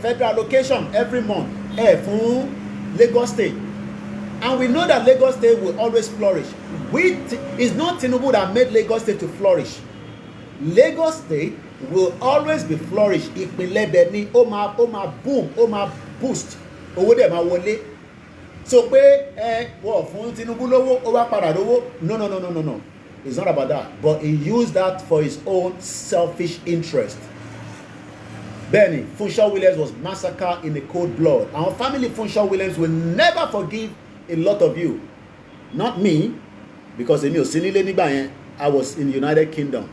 federal allocation every month fún Lagos State, and we know that Lagos State will always flourish. It's not Tinubu that made Lagos State to flourish. Lagos State will always be flourish. Ìpínlẹ̀ bẹ̀ ni ó máa boom, ó máa boost, owó dẹ̀ máa wọlé. So pé wọ́n fún Tinubu lówó ó wá padà lówó. No. It's not about that. But he used that for his own selfish interest. Benny, Funshaw Williams was massacred in a cold blood. Our family Funshaw Williams will never forgive a lot of you. Not me, because I was in the United Kingdom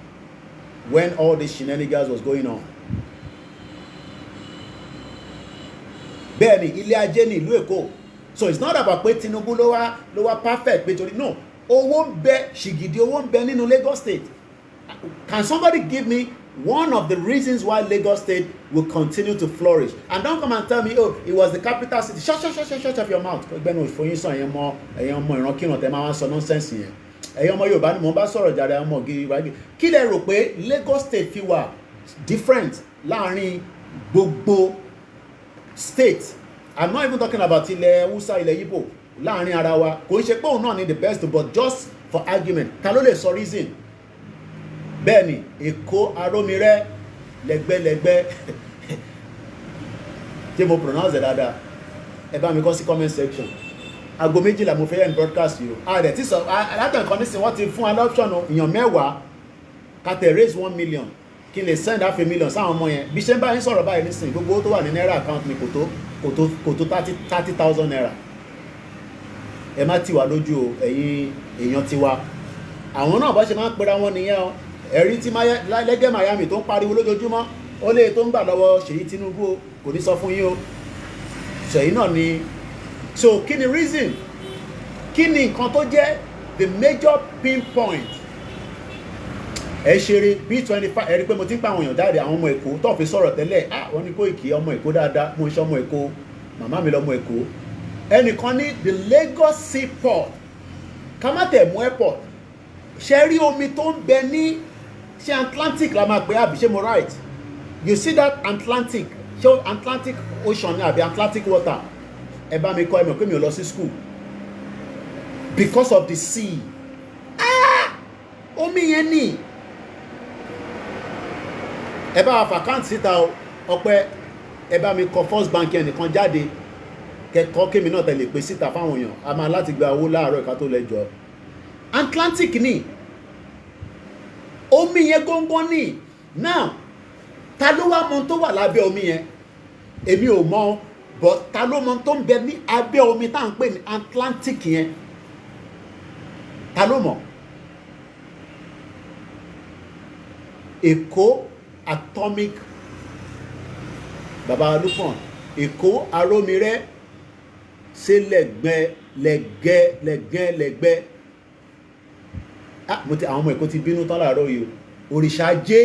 when all this shenanigans was going on. Benny, ilé ajé ni ìlú Èkó. So it's not about pé Tinubu ló wá perfect. No. Owó ń bẹ, ṣìgìdì owó ń bẹ nínú Lagos State. Can somebody give me one of the reasons why Lagos State will continue to flourish? And don't come and tell me, oh, it was the capital city. Shut up your mouth. Ẹgbẹ́nu ìfòyín sọ ẹ̀yàn ọmọ ìrankíran tẹ́ máa ń sọ nonsense yẹn. Ẹ̀yàn ọmọ Yorùbá ni mo bá sọ̀rọ̀ jàre ọmọ gírí wáyé. Kí lẹ rò pé Lagos State fi wà different láàrin gbogbo state? I'm not even talking about ilẹ̀ Hausa, ilẹ̀ Igbo. Láàrin ara wa kò ń ṣe pé òun náà ni the best, but just for argument ta ló lè sọ reason. Bẹ́ẹ̀ni Èkó Arómirẹ́ lẹ́gbẹ́lẹ́gbẹ́ tí mo pronounce ẹ̀ dáadáa ẹ bá mi kọ sí comment section. Aago 12 mo fẹ́ yẹn broadcast yìí o. Ààrẹ tí sọ alátọ̀ nǹkan nísìnyí wọ́n ti fún wa lọ́pṣọ̀n èèyàn 10 kàtẹ́ raise 1 million kí n lè send half a million sáwọn ọmọ yẹn bí ṣe ń bá yín sọ̀rọ̀ báyìí nísìnyí gbogbo owó tó wà ní náírà account mi kò tó 30,000 naira. Ẹ má tì wá lójú o ẹ̀yin èèyàn tiwa. Àwọn náà bá ṣe máa ń pera wọn nìyẹn o. Ẹ̀rí tí lẹ́gẹ́ Miami tó ń pariwo lójoojúmọ́ ó lè tó ń gbà lọ́wọ́ Ṣèyí Tinubu o kò ní sọ fún yín o. Ṣèyí náà ni. So kí ni reason? Kí ni nǹkan tó jẹ́ the major pinpoint? Ẹ ṣeré B25 ẹ rí pé mo ti ń pa àwọn èèyàn jáde àwọn ọmọ Èkó tó fi sọ̀rọ̀ tẹ́lẹ̀ wọ́n ní Koiki ọmọ Èkó dáadáa mo ń ṣe ọmọ Èkó màmá mi lọ́mọ Èkó. Ẹnìkan ní the Lagos seaport ká má tẹ̀ mú airport ṣe rí omi tó ń bẹ ní ṣe Atlantic la máa pè àbí ṣe mo right? You see that Atlantic ṣe Atlantic Ocean àbí Atlantic water ẹ bá mi kọ́ ẹ mọ̀ pé mi ò lọ sí school because of the sea. Omi yẹn ni ẹ bá wa fàkáǹtì síta ọpẹ́ ẹ bá mi kọ First Bank ẹnìkan jáde kẹ́kọ̀ọ́ kémi náà tẹ̀lé pé síta fáwọn èèyàn a máa láti gba owó láàárọ̀ ìka tó lẹ́jọ́. Atlantic ni omi yẹn góńgó ni. Now ta ló wá mọ tó wà lábẹ́ omi yẹn èmi ò mọ but ta ló mọ tó ń bẹ ní abẹ́ omi tá à ń pè ní Atlantic yẹn ta ló mọ̀ Èkó atomic baba Lupon Èkó arómirẹ́ ṣe lẹ́gbẹ́ mo ti àwọn ọmọ Èkó ti bínú tán láàárọ̀ yìí òrìṣà ajé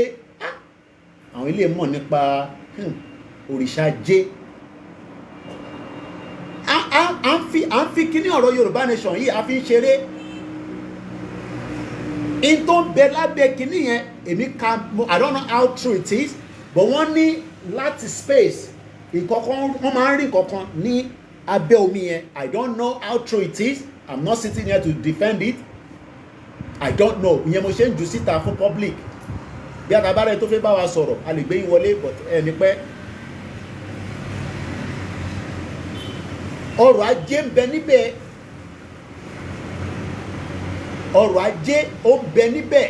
àwọn ilé mọ̀ nípa òrìṣà ajé à ń fi kíní ọ̀rọ̀ Yorùbá nation yìí a fi ń ṣeré in tó ń bẹ lábẹ́ kíní yẹn èmi ka I don't know how true it is but wọ́n ní láti space ìkọ̀kan wọ́n máa ń rí ìkọ̀kan ní abẹ́ omi yẹn I don't know how true it is I'm not sitting here to defend it I don't know ìyẹn mo ṣe ń jù síta fún public bí àtàbárẹ̀ tó fẹ́ bá wa sọ̀rọ̀ a lè gbé yín wọlé but ẹni pẹ́ ọrọ̀ ajé ń bẹ níbẹ̀ ọrọ̀ ajé ó ń bẹ níbẹ̀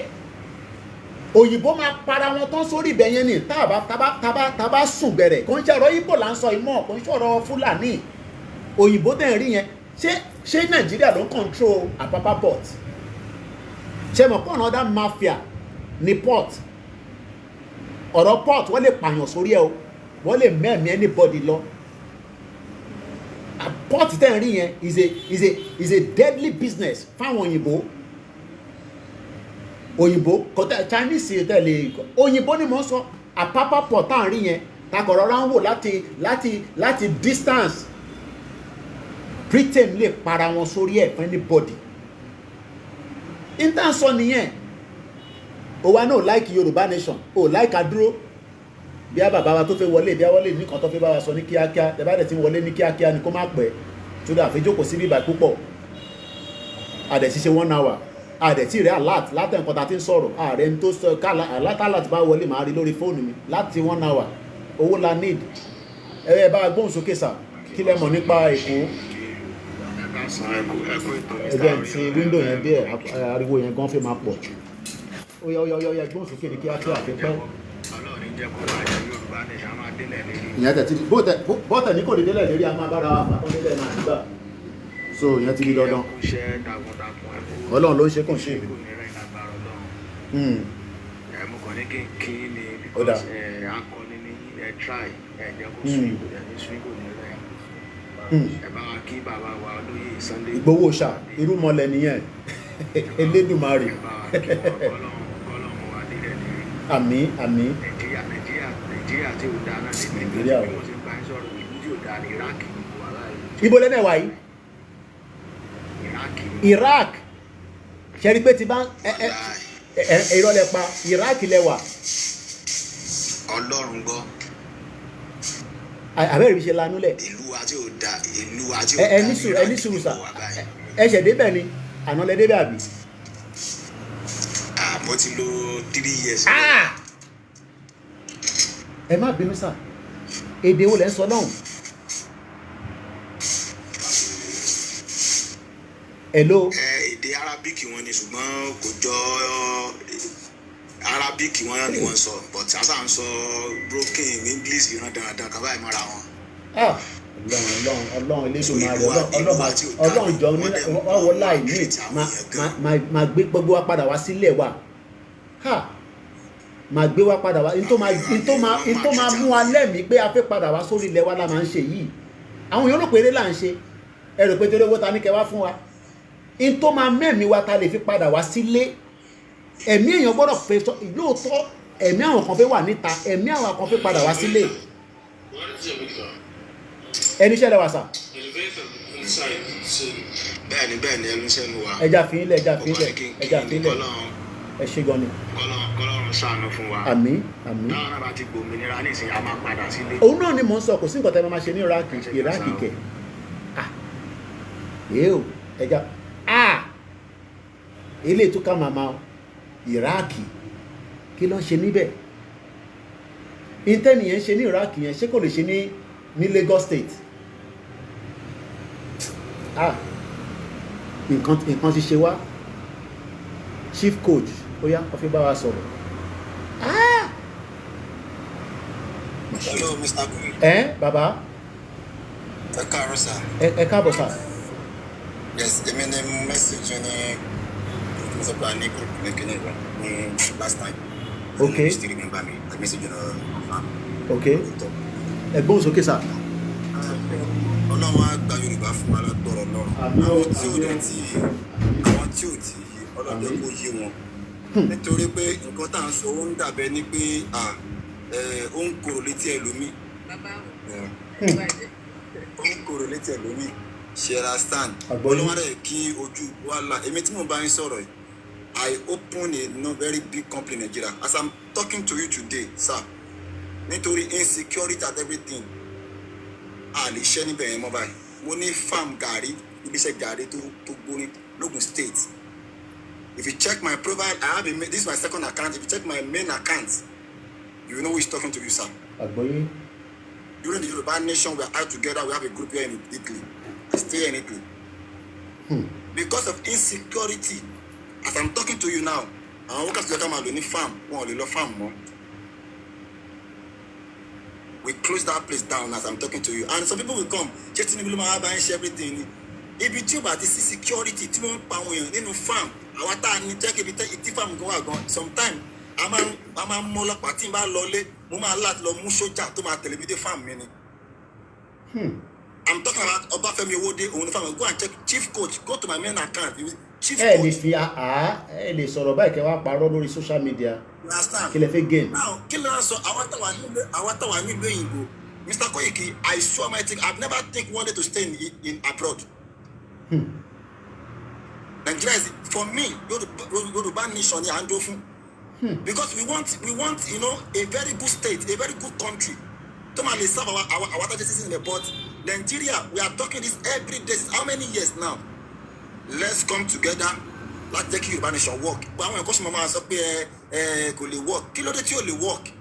òyìnbó máa para wọn tán sórí ibẹ̀ yẹn ni tábà sùn bẹ̀rẹ̀ kò ń ṣe ọ̀rọ̀ Ìgbò là ń sọ ìmọ̀ kò ń ṣe ọ̀rọ̀ Fúlàní òyìnbó tẹ̀ ń rí yẹn ṣé Nàìjíríà ló ń control Apapa port ṣe mọ̀ pọ̀ another mafia ní port ọ̀rọ̀ port wọ́n lè pààyàn sórí ẹ̀ o wọ́n lè mẹ́ẹ̀mí anybody lọ port tẹ̀ ń rí yẹn is a deadly business fáwọn òyìnbó kọtà Chinese tẹ̀lé òyìnbó ni mo sọ Apapa port tá à ń rí yẹn takọ̀rọ̀ ra ń wò láti distance Britain lè para wọn sórí ẹ̀ fún anybody intan sọ nìyẹn o wa náà like Yorùbá nation o like adúró bí a bàbá wa tó fẹ́ wọlé bí a wọlé nìkan tó fẹ́ bá wa sọ ní kíákíá tẹ́bá dẹ̀ ti wọlé ní kíákíá ni kó má pẹ́ tó dà fi jókòó sí bíbá púpọ̀ àdẹ̀ ti ṣe 1 hour àdẹ̀ tí rẹ̀ alert látẹ̀ nǹkan tá ti ń sọ̀rọ̀ ààrẹ ní tó sọ alert bá wọlé máa rí lórí fóònù mi láti 1 hour owó la need ẹ bá gbóhùn sókè sà kí lẹ mọ̀ nípa Èkó ẹgbẹ́ ti wíńdò yẹn díẹ̀ ariwo yẹn gan fẹ́ máa pọ̀ ó yá gbóhùn sókè ní kíákíá àfi pẹ́ ìyẹn tẹ̀ tí bọ́tẹ̀ ní kò lè délẹ̀ lérí a máa bára wa fàtọ́ délẹ̀ náà nígbà so ìyẹn ti di dandan Ọlọ́run ló ń ṣe kò ṣe ìlú mo kàn ní kí ni ó dà akọni ní try ẹ̀jẹ̀ kó sún ìbò ẹ̀jẹ̀ sún ìbò ní rẹ̀ ẹ bá wa kí bàbá wa olóyè Sunday Ìgbòho ṣá irúmọlẹ̀ nìyẹn Elédùmarè àmín àmín Nàìjíríà tí ó dáa náà ní Nàìjíríà o mo ti bá ń sọ̀rọ̀ ìlú tí ó dáa ní Iraq wà láàyè. ibo lẹ́nà wáyé Iraq ṣẹ́rí pé ti bá ìrọ̀lẹ́ pa Iraq lẹ́wà Ọlọ́run gbọ́ àbẹ́rẹ́ fi ṣe lanúlẹ̀ ìlú wa tí ó dáa ìlú wa tí ó dáa ní ẹni sùúrù sà ẹ̀ṣẹ̀ débẹ̀ ni àná lẹ débẹ̀ àbí. mo ti lò 3 years. ẹ má bínú sà èdè wo lẹ ń sọ náà. hello. èdè Arabic wọn ni ṣùgbọ́n kò jọ Arabic wọn ni wọ́n sọ but asa ń sọ broken English ìran dandan kaba ìmọ̀ra wọn. Ọlọ́run Elédùmarè Ọlọ́run jọ wọ́n láì ní máa gbé gbogbo wa padà wá sílẹ̀ wa máa gbé wa padà wá ntó máa mú wa lẹ́mìí pé a fẹ́ padà wá sórí ilẹ̀ wa la máa ń ṣe yìí àwọn èèyàn rò pé eré là ń ṣe ẹ rò pé torí owó ta ní kẹ́ wá fún wa ntó máa mẹ́mìí wa ta lè fi padà wá sílé ẹ̀mí èèyàn gbọ́dọ̀ fẹ́ lóòótọ́ ẹ̀mí àwọn kan fẹ́ wà níta ẹ̀mí àwọn kan fẹ́ padà wá sílé ẹni iṣẹ́ lẹ́wà sà. bẹ́ẹ̀ni ẹnu iṣẹ́ mi wà. ẹja fi ilẹ̀ ẹ ṣe gan ni. kọ́lọ́run ṣàánú fún wa. àmín. táwọn náà bá ti gbòmìnira nísìnyí a máa padà sílé. òun náà ni mò ń sọ kò sí nǹkan tẹ́ ẹ máa ṣe ní Iraki kẹ̀ yéò ẹja ilé ìtúkà màmá Iraki kí ló ń ṣe níbẹ̀ intanìyẹn ń ṣe ní Iraki yẹn ṣé kò lè ṣe ní Lagos State nǹkan ti ṣe wá chief coach ó yá ó fi bá wa sọ̀rọ̀ Hello, Mr. Koiki. Baba. Ẹ káàárọ̀ sir. Ẹ káàbọ̀ sir. Yes, èmi ni message ní ìfúnṣọ́pá ní group ní last time. Okay. You still remember me? The message on Okay. Ẹ gbóhùn sókè sir. Ọlọ́run á gba Yorùbá fún wa látọ̀rọ̀ náà. Àwọn tí ò tí ọlọ́dẹ kò yé wọn. Nítorí pé nǹkan tá à ń sọ ó ń dàbẹ́ ní pé ó ń korò létí ẹlòmíì. Ó ń korò létí ẹlòmíì. Ṣera stand. Ọlọ́run rẹ̀ kí ojú wa là. Èmi tí mo bá ń sọ̀rọ̀ yìí, I open a very big company in Nigeria. As I'm talking to you today, sir, nítorí insecurity and everything, a lè ṣẹ́ níbẹ̀ yẹn mọ́ báyìí. Mo ní farm gàrí, ibiṣẹ́ gàrí tó gbóni l'Ogun State. If you check my profile, this is my second account. If you check my main account, you will know who is talking to you, sir. Agboye. During the Yoruba nation, we are out together. We have a group here in Italy. I stay in Italy. Because of insecurity, as I'm talking to you now, àwọn workers together ma lò ní farm, wọn ò lè lọ farm mọ́. We close that place down as I'm talking to you. And some people will come, ṣé Tinubu ló máa bá ń ṣe everything ni? Ibi tí ó bá ti sí security tí wọ́n ń pa àwọn èèyàn nínú farm, àwa tá a ní jẹ́ kí ibi tí farm gan wà gan, sometimes a máa ń mú ọlọ́pàá tí n bá lọlé, mo máa láti lọ mú sójà tó máa tẹ̀lé mi dé farm mi ni. I'm talking about Obafemi Owode, òun ni farm. Go and check chief coach, go to my main account. Chief coach. Lè fi ẹ lè sọ̀rọ̀ báyìí kẹ́ wá parọ́ lórí social media. Kí lẹ fẹ́ gain. Now, kí ló ń sọ àwọn táwa nílùú òyìnbó? Mr. Koiki, I swear my thing, I've never take one day to stay in abroad. Nigeria is, for me, Yoruba nation ni à ń dó fún. Because we want, a very good state, a very good country. To my serve our citizens in the but Nigeria, we are talking this every day. How many years now? Let's come together. Let's take Yoruba nation work. But when question mama sọ pé kò lè work. Kí ló dé tí ò lè work?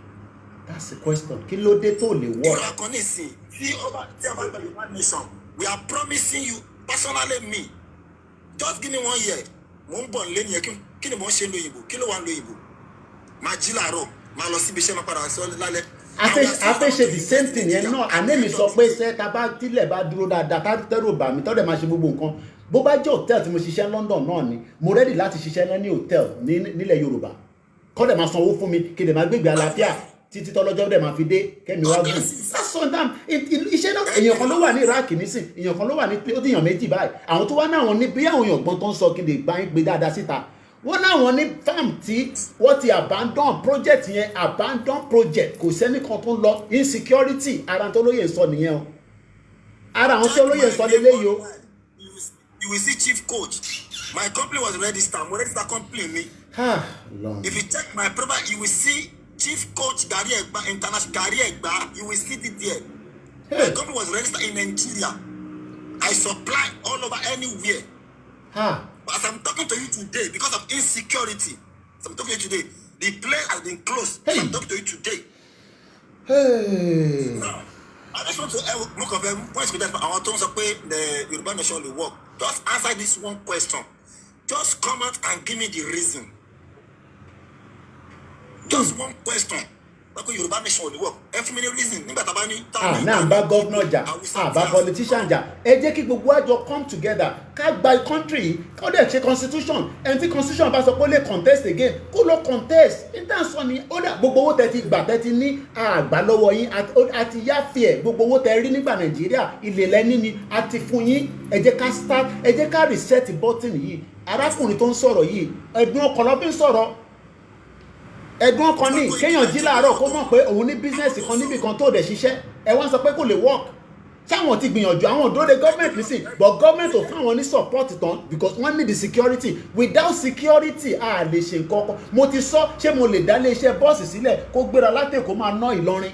That's the question. Kí ló dé tó lè work? Ìrora kan nísìn tí ọba Yoruba nation, we are promising you personally me. Just give me 1 year. Mo ń bọ̀ nílé nìyẹn kí ni mo ń ṣe lóyìnbó? Kí ló wà lóyìnbó? Máa jí láàárọ̀, máa lọ síbi iṣẹ́ máa padà sọ lálẹ́. A fẹ́ ṣe the same thing yẹn náà. Àná mi sọ pé ṣé tá bá tilẹ̀ bá dúró dáadáa tá tẹ́rù bà mí tọ́dẹ̀ máa ṣe gbogbo nǹkan. Bó bá jẹ́ hòtẹ́ẹ̀lì tí mo ṣiṣẹ́ London náà ni mo ready láti ṣiṣẹ́ ní hòtẹ́ẹ̀lì nílẹ̀ Yorùbá. Kọ́dẹ̀ máa sanwó fún mi kí lè máa gbégbé àlàáfíà títí tọ́lọ́jọ́ dẹ̀ máa fi dé kẹ́mi wá gùn. Iṣẹ́ náà èèyàn kan ló wà ní Iraq nísìn, èèyàn kan ló wà ní ó dìyàn méjì báyìí. Àwọn tó wá náà wọn ní bí àwọn èèyàn gbọ́n tó ń sọ kí lè gbá yín gbé dáadáa síta. Wọ́n náwọn ní farm tí wọ́n ti abandon project yẹn, abandon project kò sẹ́ni kan tó ń lọ insecurity ara tó lóye sọ nìyẹn o. Ara àwọn tó lóye sọ lélẹ́yìí o. You will see chief coach. My company was registered. I'm registered company me. If you check my profile, you will see chief coach Gary Egba International Gary Egba. You will see it there. My company was registered in Nigeria. I supply all over anywhere. But as I'm talking to you today, because of insecurity, as I'm talking to you today, the place has been closed. As I'm talking to you today. Now, I just want to look at them. Points with that. I want to say the Yoruba nation will work. Just answer this one question. Just come out and give me the reason. Just one question. Like Yoruba nation will work. Every minute reason. Náà bá governor jà, bá politician jà. Ẹ jẹ́ kí gbogbo àjọ come together. Ká gba country, ká dẹ̀ ṣe constitution. Ẹni tí constitution bá sọ pé ó lè contest again, kó lọ contest. Intanṣọ ni ó dà gbogbo owó tẹ ti gbà tẹ ti ní àgbà lọ́wọ́ yín àti yáfẹ́ gbogbo owó tẹ rí nígbà Nàìjíríà ilé lẹ́ní ni àti fún yín. Ẹ jẹ́ ká start, ẹ jẹ́ ká reset button yìí. Arákùnrin tó ń sọ̀rọ̀ yìí, ẹ̀dùn ọkàn ló fi ń sọ̀rọ̀. Ẹ̀gbọ́n kan ní kéèyàn jí láàárọ̀ kó mọ̀ pé òun ní bísínẹ́sì kan níbi kan tó dẹ̀ ṣiṣẹ́ ẹ wá sọ pé kò lè work sáwọn ti gbìyànjú àwọn òdòdó government nísìn but government ò fáwọn ní support tán because wọ́n need the security without security a lè ṣe nǹkan kan mo ti sọ ṣé mo lè dá ilé iṣẹ́ bọ́ọ̀sì sílẹ̀ kó gbéra látẹ̀ kó máa ná Ìlọrin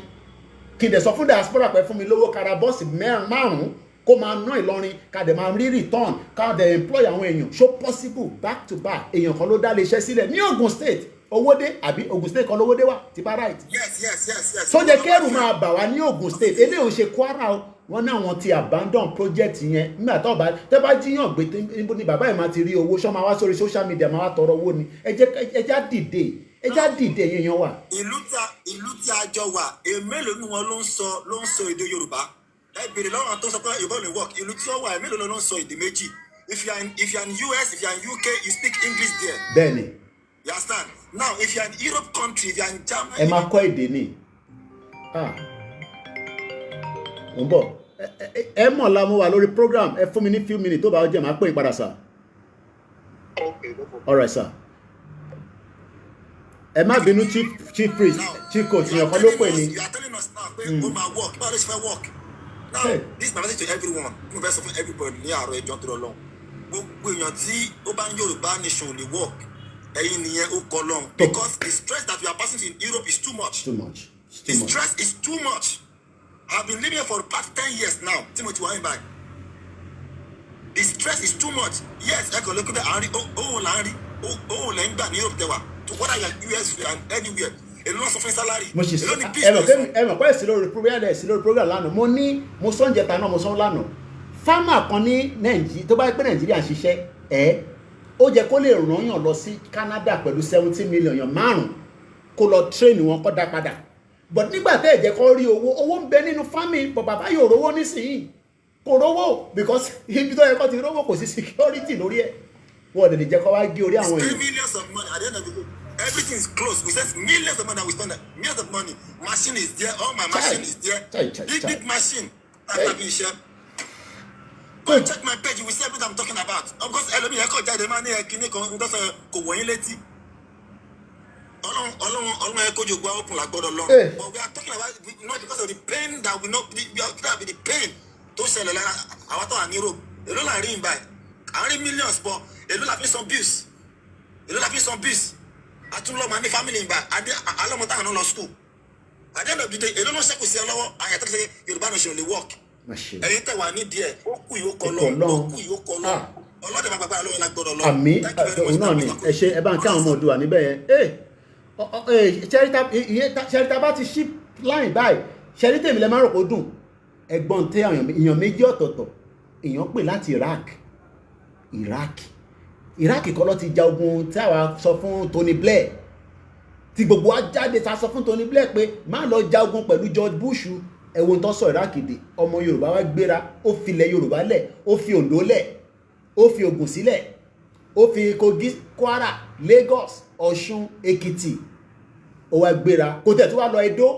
kí n dẹ̀ sọ fún diaspora pé fún mi lówó kára bọ́ọ̀sì márùn-ún kó máa ná Ìlọrin ká dẹ̀ máa rí return ká dẹ̀ employ àwọn èèyàn so possible back to back èèyàn kan ló dá ilé iṣẹ́ sílẹ̀ ní Ogun State Owódé àbí Ogun State kan lówódé wà ti bá right. Yes. So jẹ́ kẹ́rù máa bà wá ní Ogun State eléyìí ò ṣe Kwara o wọ́n náà wọ́n ti abandon project yẹn nígbà tó bá tẹ́ bá jíyàn gbé níbo ni bàbá yìí máa ti rí owó ṣọ́ máa wá sórí social media máa wá tọrọ owó ni ẹ jẹ́ dìde ẹ já dìde èèyàn wà. ìlú tí a jọ wà èmélòó ni wọn ló ń sọ èdè Yorùbá láì béèrè lọ́wọ́ tó sọ pé Yorùbá ò lè work ìlú tí ó wà èmélòó ló ń sọ èdè méjì if you are in US if you are in UK you speak English there. bẹ́ẹ̀ni. You understand? Now if you are in Europe country if you are in Germany. ẹ máa kọ́ èdè ni. mo ń bọ̀ ẹ mọ̀ la mo wà lórí program ẹ fún mi ní few minutes tó bá jẹ́ máa pè é padà sir. Okay, no problem. All right sir. ẹ má bínú chief priest chief coach yẹn kan ló pè ní. You are telling us now pé ó máa work báwo ló ṣe fẹ́ work. Now this is my message to everyone mo fẹ́ sọ fún everybody ní àárọ̀ ẹjọ́ tó lọ lọ́hùn gbogbo èèyàn tí ó bá ń Yorùbá nation lè work ẹ̀yin nìyẹn ó kọ lọ́hùn because the stress that we are passing in Europe is too much. The stress is too much. I have been living here for the past 10 years now Timothy Wahimbai. The stress is too much. Yes ẹ kò lè kó bẹ́ẹ̀ àárín òun là ń rí òun lẹ́ ń gbà ní Europe tẹ́wà to whether you are US and anywhere èlò náà sọ fún salary. mo ṣe ẹ mọ̀ pé èsì lórí program lánàá mo sọ oúnjẹ ta náà mo sọ lánàá fámà kan ní Nàìjíríà tó bá pẹ́ Nàìjíríà ń ṣiṣẹ́ ó jẹ́ kó lè ràn yàn lọ sí Canada pẹ̀lú 70 million yàn márùn kó lọ train wọn kó dá padà but nígbà tẹ́ ẹ̀ jẹ́ kó rí owó ń bẹ nínú family but bàbá yóò rówó nísìnyí kò rówó because ibi tó yẹ kó ti rówó kò sí security lórí ẹ̀ wọ́n lè jẹ́ kó wá gé orí àwọn èèyàn. Millions of money at the end of the day everything is close we spend millions of money and we spend millions of money machine is there all my machine is there big machine that's not being shared. Go check my page you will see everything I'm talking about of course ẹlòmíì ẹ̀kọ́ jáde máa ní ẹ̀kíní kan ń tọ́sọ̀ kò wọ̀nyí létí ọlọ́run ẹ̀kọ́ jù gbọ́ open lágbọ́dọ̀ lọ but we are talking about not because of the pain that we know we are talking about the pain tó ṣẹlẹ̀ lára àwọn tó wà ní Europe èló là ń rí ìgbà àárín millions pọ̀ èló la fi san bills àtúnlọ́ máa ní family ìgbà alọ́mọ táwọn lọ school at the end of the day èló ló ṣẹ́kù sí ẹ lọ́wọ́ àyàtọ̀ sí Yorùbá nation lè work ẹ̀yin tẹ̀ wá ní díẹ̀ ó kù yóò kọ lọ ọlọ́dẹ bá gbàgbà lọ́wọ́ lágbọ́dọ̀ lọ. àmì òun náà ni ẹ ṣe ẹ bá ń kí àwọn ọmọ Oòduà níbẹ̀ yẹn ṣẹ́ríta bá ti ṣí line báyìí ṣẹ́ríta èmi lẹ́ máa rò kó dùn ẹ̀gbọ́n tẹ èèyàn méjì ọ̀tọ̀ọ̀tọ̀ èèyàn pè láti Iraq kọ́ ló ti ja ogun tí àwa sọ fún Tony Blair tí gbogbo wa jáde ta sọ fún Tony Blair pé má lọ ja ogun pẹ̀lú George Bush ẹ̀wọ̀n tó sọ Iraq dé ọmọ Yorùbá wa gbéra ó filẹ̀ Yorùbá lẹ̀ ó fi Oǹdó lẹ̀ ó fi Ògùn sílẹ̀ ó fi Kogi Kwara Lagos Ọ̀ṣun Èkìtì ó wá gbéra kó tẹ̀ tó wá lọ Ẹdó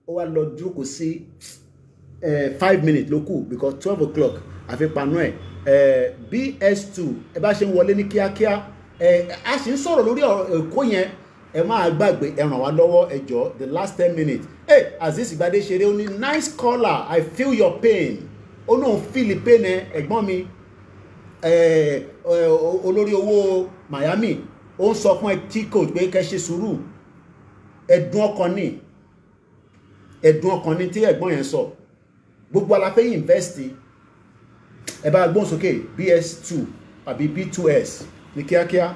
ó wá lọ dúró kò sí 5 minutes ló kù because 12 o'clock àfi panu ẹ̀ BS2 ẹ bá ṣe ń wọlé ní kíákíá a sì ń sọ̀rọ̀ lórí Èkó yẹn ẹ máa gbàgbé ẹ ràn wá lọ́wọ́ ẹ jọ̀ọ́ the last 10 minutes Azeez Ìgbádé ṣeré ó ní nice caller I feel your pain ó náà feel pain ẹ̀gbọ́n mi olórí owó Miami ó ń sọ fún ẹ tí coach pé kẹ́ ṣe sùúrù ẹ̀dùn ọkàn ni tí ẹ̀gbọ́n yẹn sọ gbogbo aláfẹ́ invest ẹ bá gbọ́n sókè BS2 àbí B2S ní kíákíá.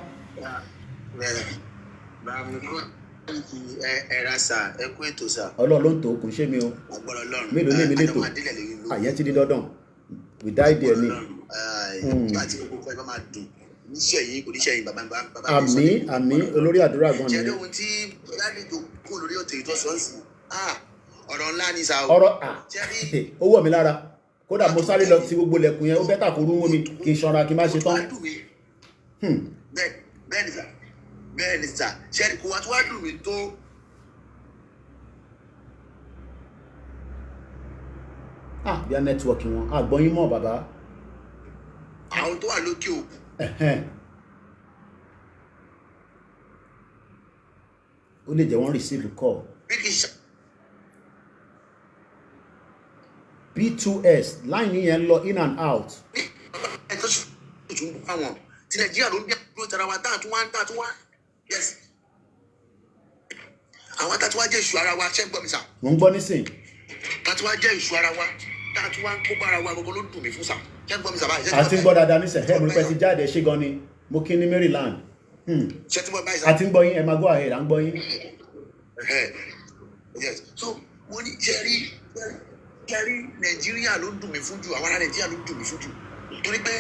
ẹ̀rà sà ẹ kú ètò sà. Ọlọ́run ló ń tó kò ń ṣe mi o mélòó ní mi létò àyẹ́ ti di dandan we die there ni. àti gbogbo ẹ bá máa dùn oníṣẹ́ yìí bàbá àmì olórí àdúrà gan ni. jẹ́ lóhun tí lálejò kó lórí òtò ìtọ́sọ́nsì ọ̀rọ̀ ńlá ni sà o. ọ̀rọ̀ ó wọ̀ mí lára kódà mo sáré lọ sí gbogbo lẹ̀kùn yẹn ó bẹ́tà kó rú mi kí n ṣọ́ra kí n má ṣe tán. bẹ́ẹ̀ ni sà ṣẹ́ni kò wá tó wá dùn mí tó. bí a nẹ́tíwọ̀kì wọn àgbọ̀yìn mọ́ bàbá. àwọn tó wà lókè òkun. ó lè jẹ́ wọ́n receive call. B2S line yẹn lọ in and out. ẹ tó ṣùtù àwọn tí Nàìjíríà ló ń bí àdúró tara wa táà tún wá yes àwọn táà tún wá jẹ́ ìṣù ara wa ṣẹ́ ń gbọ́ mi sà. mo ń gbọ́ nísìn. táà tún wá jẹ́ ìṣù ara wa táà tún wá ń kó bára wa gbogbo ló dùn mí fún sà ṣẹ́ ń gbọ́ mi sà báyìí. àti ń gbọ́ dáadáa nísìn mo ní pẹ́ ti jáde ṣé gan ni mo kí ní Maryland. ṣé tí mo báyìí sà. àti ń gbọ́ yín ẹ máa gbọ́ àhẹ́rẹ́ à ń gbọ́ yín. yes so mo ní kẹrí Nàìjíríà ló dùn mí fún jù àwọn ará Nàìjíríà ló dùn mí fún jù torí pé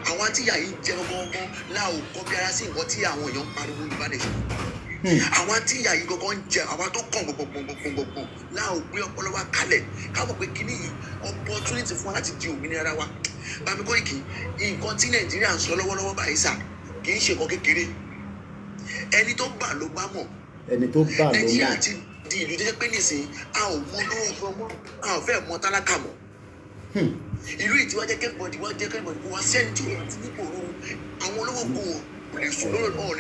àwọn tíyà yìí jẹ gbọngàn láò kọ bí ara sí nǹkan tí àwọn èèyàn ń pariwo Yorùbá nation àwa tí ìyá yìí gangan ń jẹ àwa tó kàn gbogbogbò láò gbé ọpọlọ wa kalẹ̀ káwọn pé kíní yìí opportunity fún wa láti di òmìnira wa. Bàbá Koiki, nǹkan tí Nàìjíríà ń sọ lọ́wọ́lọ́wọ́ báyìí sà kì í ṣe nǹkan kékeré. Ẹni tó bà ló bá mọ̀. Ẹni tó bà ló mọ̀. Nàìjíríà ti di ìlú tó jẹ́ pé nísìnyí a ò mọ lówó mọ́, a ò fẹ́ mọ tálákà mọ́. Ìlú yìí tí wọ́n jẹ́ kẹ́bọ̀dì wọ́n sẹ́ńtì àti nípò òru àwọn olówó kò lè sùn lórí ọ̀hún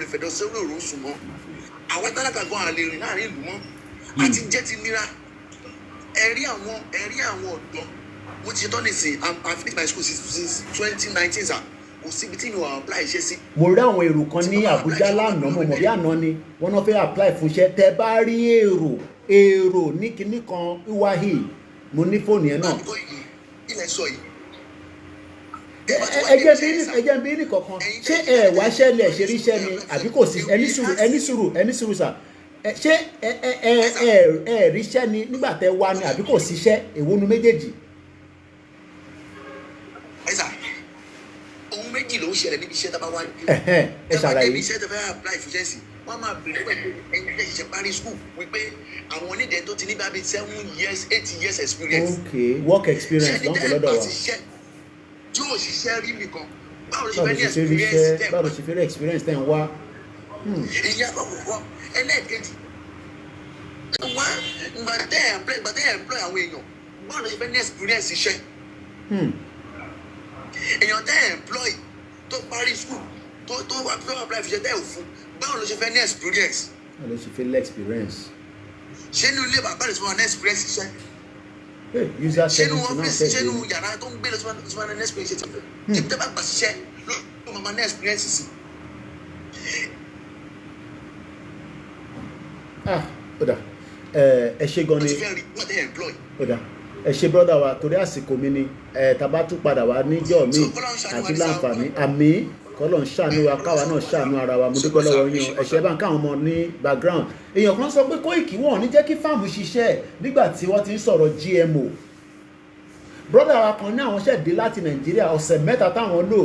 lè fẹ̀dọ̀ sórí òru sùn mọ́. Àwọn tálákà gan àlè rìn láàrin ìlú mọ́. Àti jẹ́ ti nira. Ẹ̀rí àwọn ọ̀dọ́ mo ti ṣe tán nísìnyí I finished my school since 2019 sir. Kò síbi tí mi ò apply iṣẹ́ sí. Mo rí àwọn èrò kan ní Àbújá lánàá mo mọ̀ bí àná ni wọ́n náà fẹ́ apply fún iṣẹ́ tẹ́ bá rí èrò ní kinní kan wáhì mo ní fóònù yẹn náà. Ilẹ̀ sọ yìí. ẹjẹ bí ní kankan ṣé ẹ wá ṣẹlẹ̀ ṣe ríṣẹ́ ni àbí kò sí ẹni sùúrù sà ṣé ẹ ríṣẹ́ ni nígbà tẹ́ wá ni àbí kò síṣẹ́ èwo nu méjèèjì. ẹ sà ohun méjì ló ń ṣẹlẹ̀ níbi iṣẹ́ tá a bá wá ní. ẹ ṣàlàyé. níbi iṣẹ́ tó fẹ́ apply fún ṣẹ́sì wọ́n máa bèrè pẹ̀lú ẹni tẹ́ ṣiṣẹ́ parí school wípé àwọn onídẹ̀ẹ́ tó ti ní bábí 7 years 8 years experience. Okay, work experience lọ́nkọ̀ lọ́dọ̀ wa. tí yóò ṣiṣẹ́ rí nìkan báwo ló ṣe fẹ́ ní experience tẹ̀ báwo ló ṣe fẹ́ ní experience tẹ̀ ń wá. ìyá àkọ́kọ́ ẹlẹ́ẹ̀kejì wá ìgbà tẹ́ ẹ̀ employ àwọn èèyàn báwo ló ṣe fẹ́ ní experience iṣẹ́. èèyàn tẹ́ ẹ̀ employ tó parí school tó wà tó apply fún iṣẹ́ tẹ́ ẹ̀ fún báwo ló ṣe fẹ́ ní experience. báwo ló ṣe fẹ́ ní experience. ṣé ní ilé bàbá rẹ̀ sọ wọn ní experience iṣẹ́. user ṣẹ́nu service náà ọ́fíìsì tẹ̀lé. ṣẹ́nu yàrá tó ń gbé lọ́sọ́mọ́ ní experience ti tí tẹ́ bá gbà ṣiṣẹ́ ló máa ní experience sí. Ọ̀dà ẹ ṣe gan wọ́n ni ti fẹ́ rí wọ́n ti employ. ọ̀dà ẹ ṣe brọ́dà wa torí àsìkò mi ni tàbá tún padà wá níjọ́ mi àti láǹfààní àmì kọ́lọ̀ ń ṣàánú wa káwa náà ṣàánú ara wa mo dúpẹ́ lọ́wọ́ yín ẹ ṣe bá ń káwọn ọmọ ní background èèyàn kan sọ pé Koiki wọn ò ní jẹ́ kí fáàmù ṣiṣẹ́ nígbà tí wọ́n ti ń sọ̀rọ̀ GMO brọ́dà wa kan ní àwọn ṣẹ̀dé láti Nàìjíríà ọ̀sẹ̀ mẹ́ta táwọn lò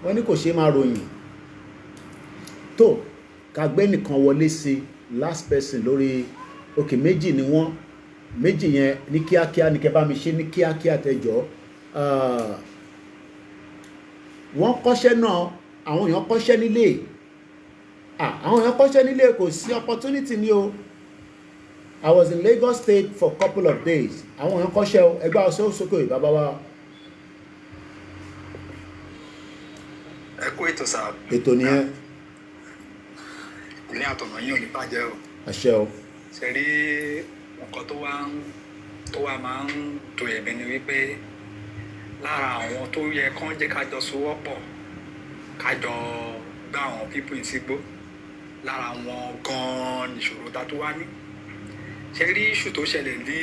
wọ́n ní kò ṣe máa ròyìn tó kàgbé nìkan wọlé sí last person lórí òkè méjì ni wọ́n méjì yẹn ní kíákíá ní kẹ́ bá mi ṣe ní kíákíá tẹjọ́ wọ́n kọ́ṣẹ́ náà àwọn èèyàn kọ́ṣẹ́ nílé àwọn èèyàn kọ́ṣẹ́ nílé kò sí opportunity ní o I was in Lagos State for a couple of days àwọn èèyàn kọ́ṣẹ́ o ẹgbẹ́ ọ̀sẹ̀ òsókè bàbá wa. ẹ kú ètò sáà. ètò nìyẹn. ilé àtọ̀nà yín ò ní bàjẹ́ o. àṣẹ o. ṣe rí nǹkan tó wá máa ń tó ẹ̀mí ni wípé lára àwọn tó yẹ kán jẹ́ ká jọ sowọ́pọ̀ ká jọ gbá àwọn pípọ̀ ìsígbó lára wọn gan-an nìṣòro ta tó wá ní. ṣe rí iṣu tó ṣẹlẹ̀ ní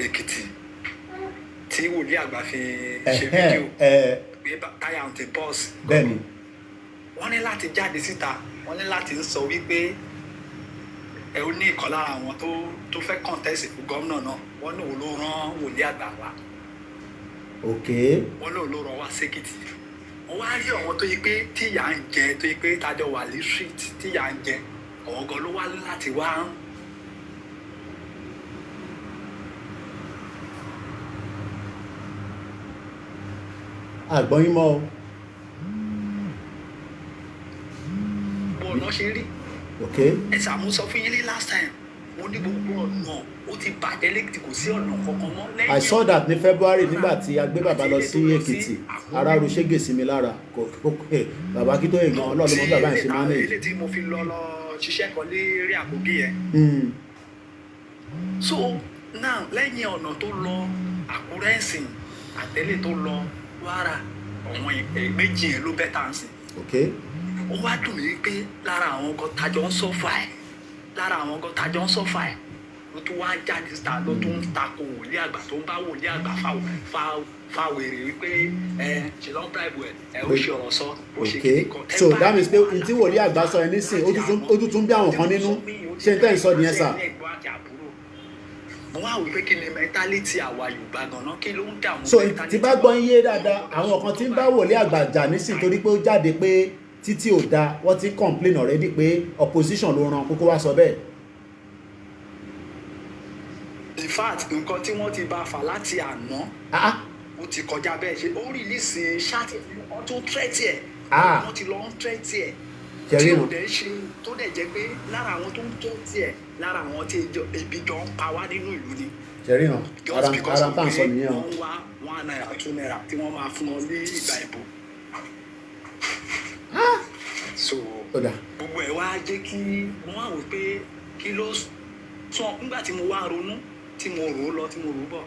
Èkìtì tí wòlíì àgbà fi ṣe fídíò pé táyà ń ti bọ́ọ̀sì. bẹ́ẹ̀ni. wọ́n ní láti jáde síta wọ́n ní láti sọ wípé ẹ ó ní ìkan lára àwọn tó fẹ́ kọ́ńtẹ́sì fún gómìnà náà wọ́n ní òun ló rán wòlíì àgbà wá. ok. wọ́n ní òun ló rán wá sékìtì. wọ́n wá rí àwọn tó yí pé tíyà ń jẹ tó yí pé tájọ wà ní street tíyà ń jẹ àwọn gan ló wá láti wá. àgbọ̀yìn mọ́ o. bó ọ̀nà ṣe rí. ok. ẹ ṣàmúsọ fún yín ní last time mo ní gbogbo ọ̀nà ó ti bàjẹ́ lẹ́kìtì kò sí ọ̀nà kankan mọ́ lẹ́yìn. I saw that ní February nígbà tí a gbé bàbá lọ sí Èkìtì ara ro ṣégè sí mi lára bàbá kí tó yẹ gan ọlọ́run mọ́ bàbá yẹn ṣe máa ń lè. ilé tí mo fi lọ ṣiṣẹ́ kan lérí Àkókí yẹn. so now lẹ́yìn ọ̀nà tó lọ Àkúrẹ́ ẹ̀sìn àtẹ́lẹ̀ tó lọ Kwara àwọn méjì yẹn ló bẹ́tà ń sìn. ok. ó wá dùn mí pé lára àwọn kan tajọ ń sọ́fà ẹ̀ ló tún wá jáde síta ló tún ń takò wòlíì àgbà tó ń bá wòlíì àgbà fa wèrè wípé ṣe lọ́n bribe ẹ̀ ó ṣe ọ̀rọ̀ sọ ó ṣe kíni kan. so that means pé n tí wòlíì àgbà sọ ẹ nísìn ó tún bí àwọn kan nínú ṣé n tẹ́ ìsọ nìyẹn sà. mo wá wí pé kí ni mẹ́ntálítì àwa Yorùbá gan-an kí ló ń dààmú. so tí bá gbọ́ yé dáadáa àwọn kan tí ń bá wòlíì àgbà jà nísìn torí pé ó jáde pé títí ò da wọ́n ti complain already pé opposition ló ran kókó wá sọ bẹ́ẹ̀. in fact nǹkan tí wọ́n ti bá fà láti àná ó ti kọjá bẹ́ẹ̀ ṣe ó rìlíìsì ṣáàtì wọn tó tẹ́tì ẹ̀ wọ́n ti lọ ń tẹ́tì ẹ̀ tí ò dẹ̀ ṣe tó dẹ̀ jẹ́ pé lára àwọn tó ń tẹ́tì ẹ̀ lára àwọn tí ebi jọ ń pa wá nínú ìlú ni. ṣẹ̀rí hàn ara tá à ń sọ nìyẹn o. wọ́n wá £1 £2 tí wọ́n máa fún wọn ní ìgbà ìbò. so gbogbo ẹ̀ wá jẹ́ kí wọ́n wá wò pé kí ló sọ nígbà tí mo wá ronú tí mo rò ó lọ tí mo rò ó bọ̀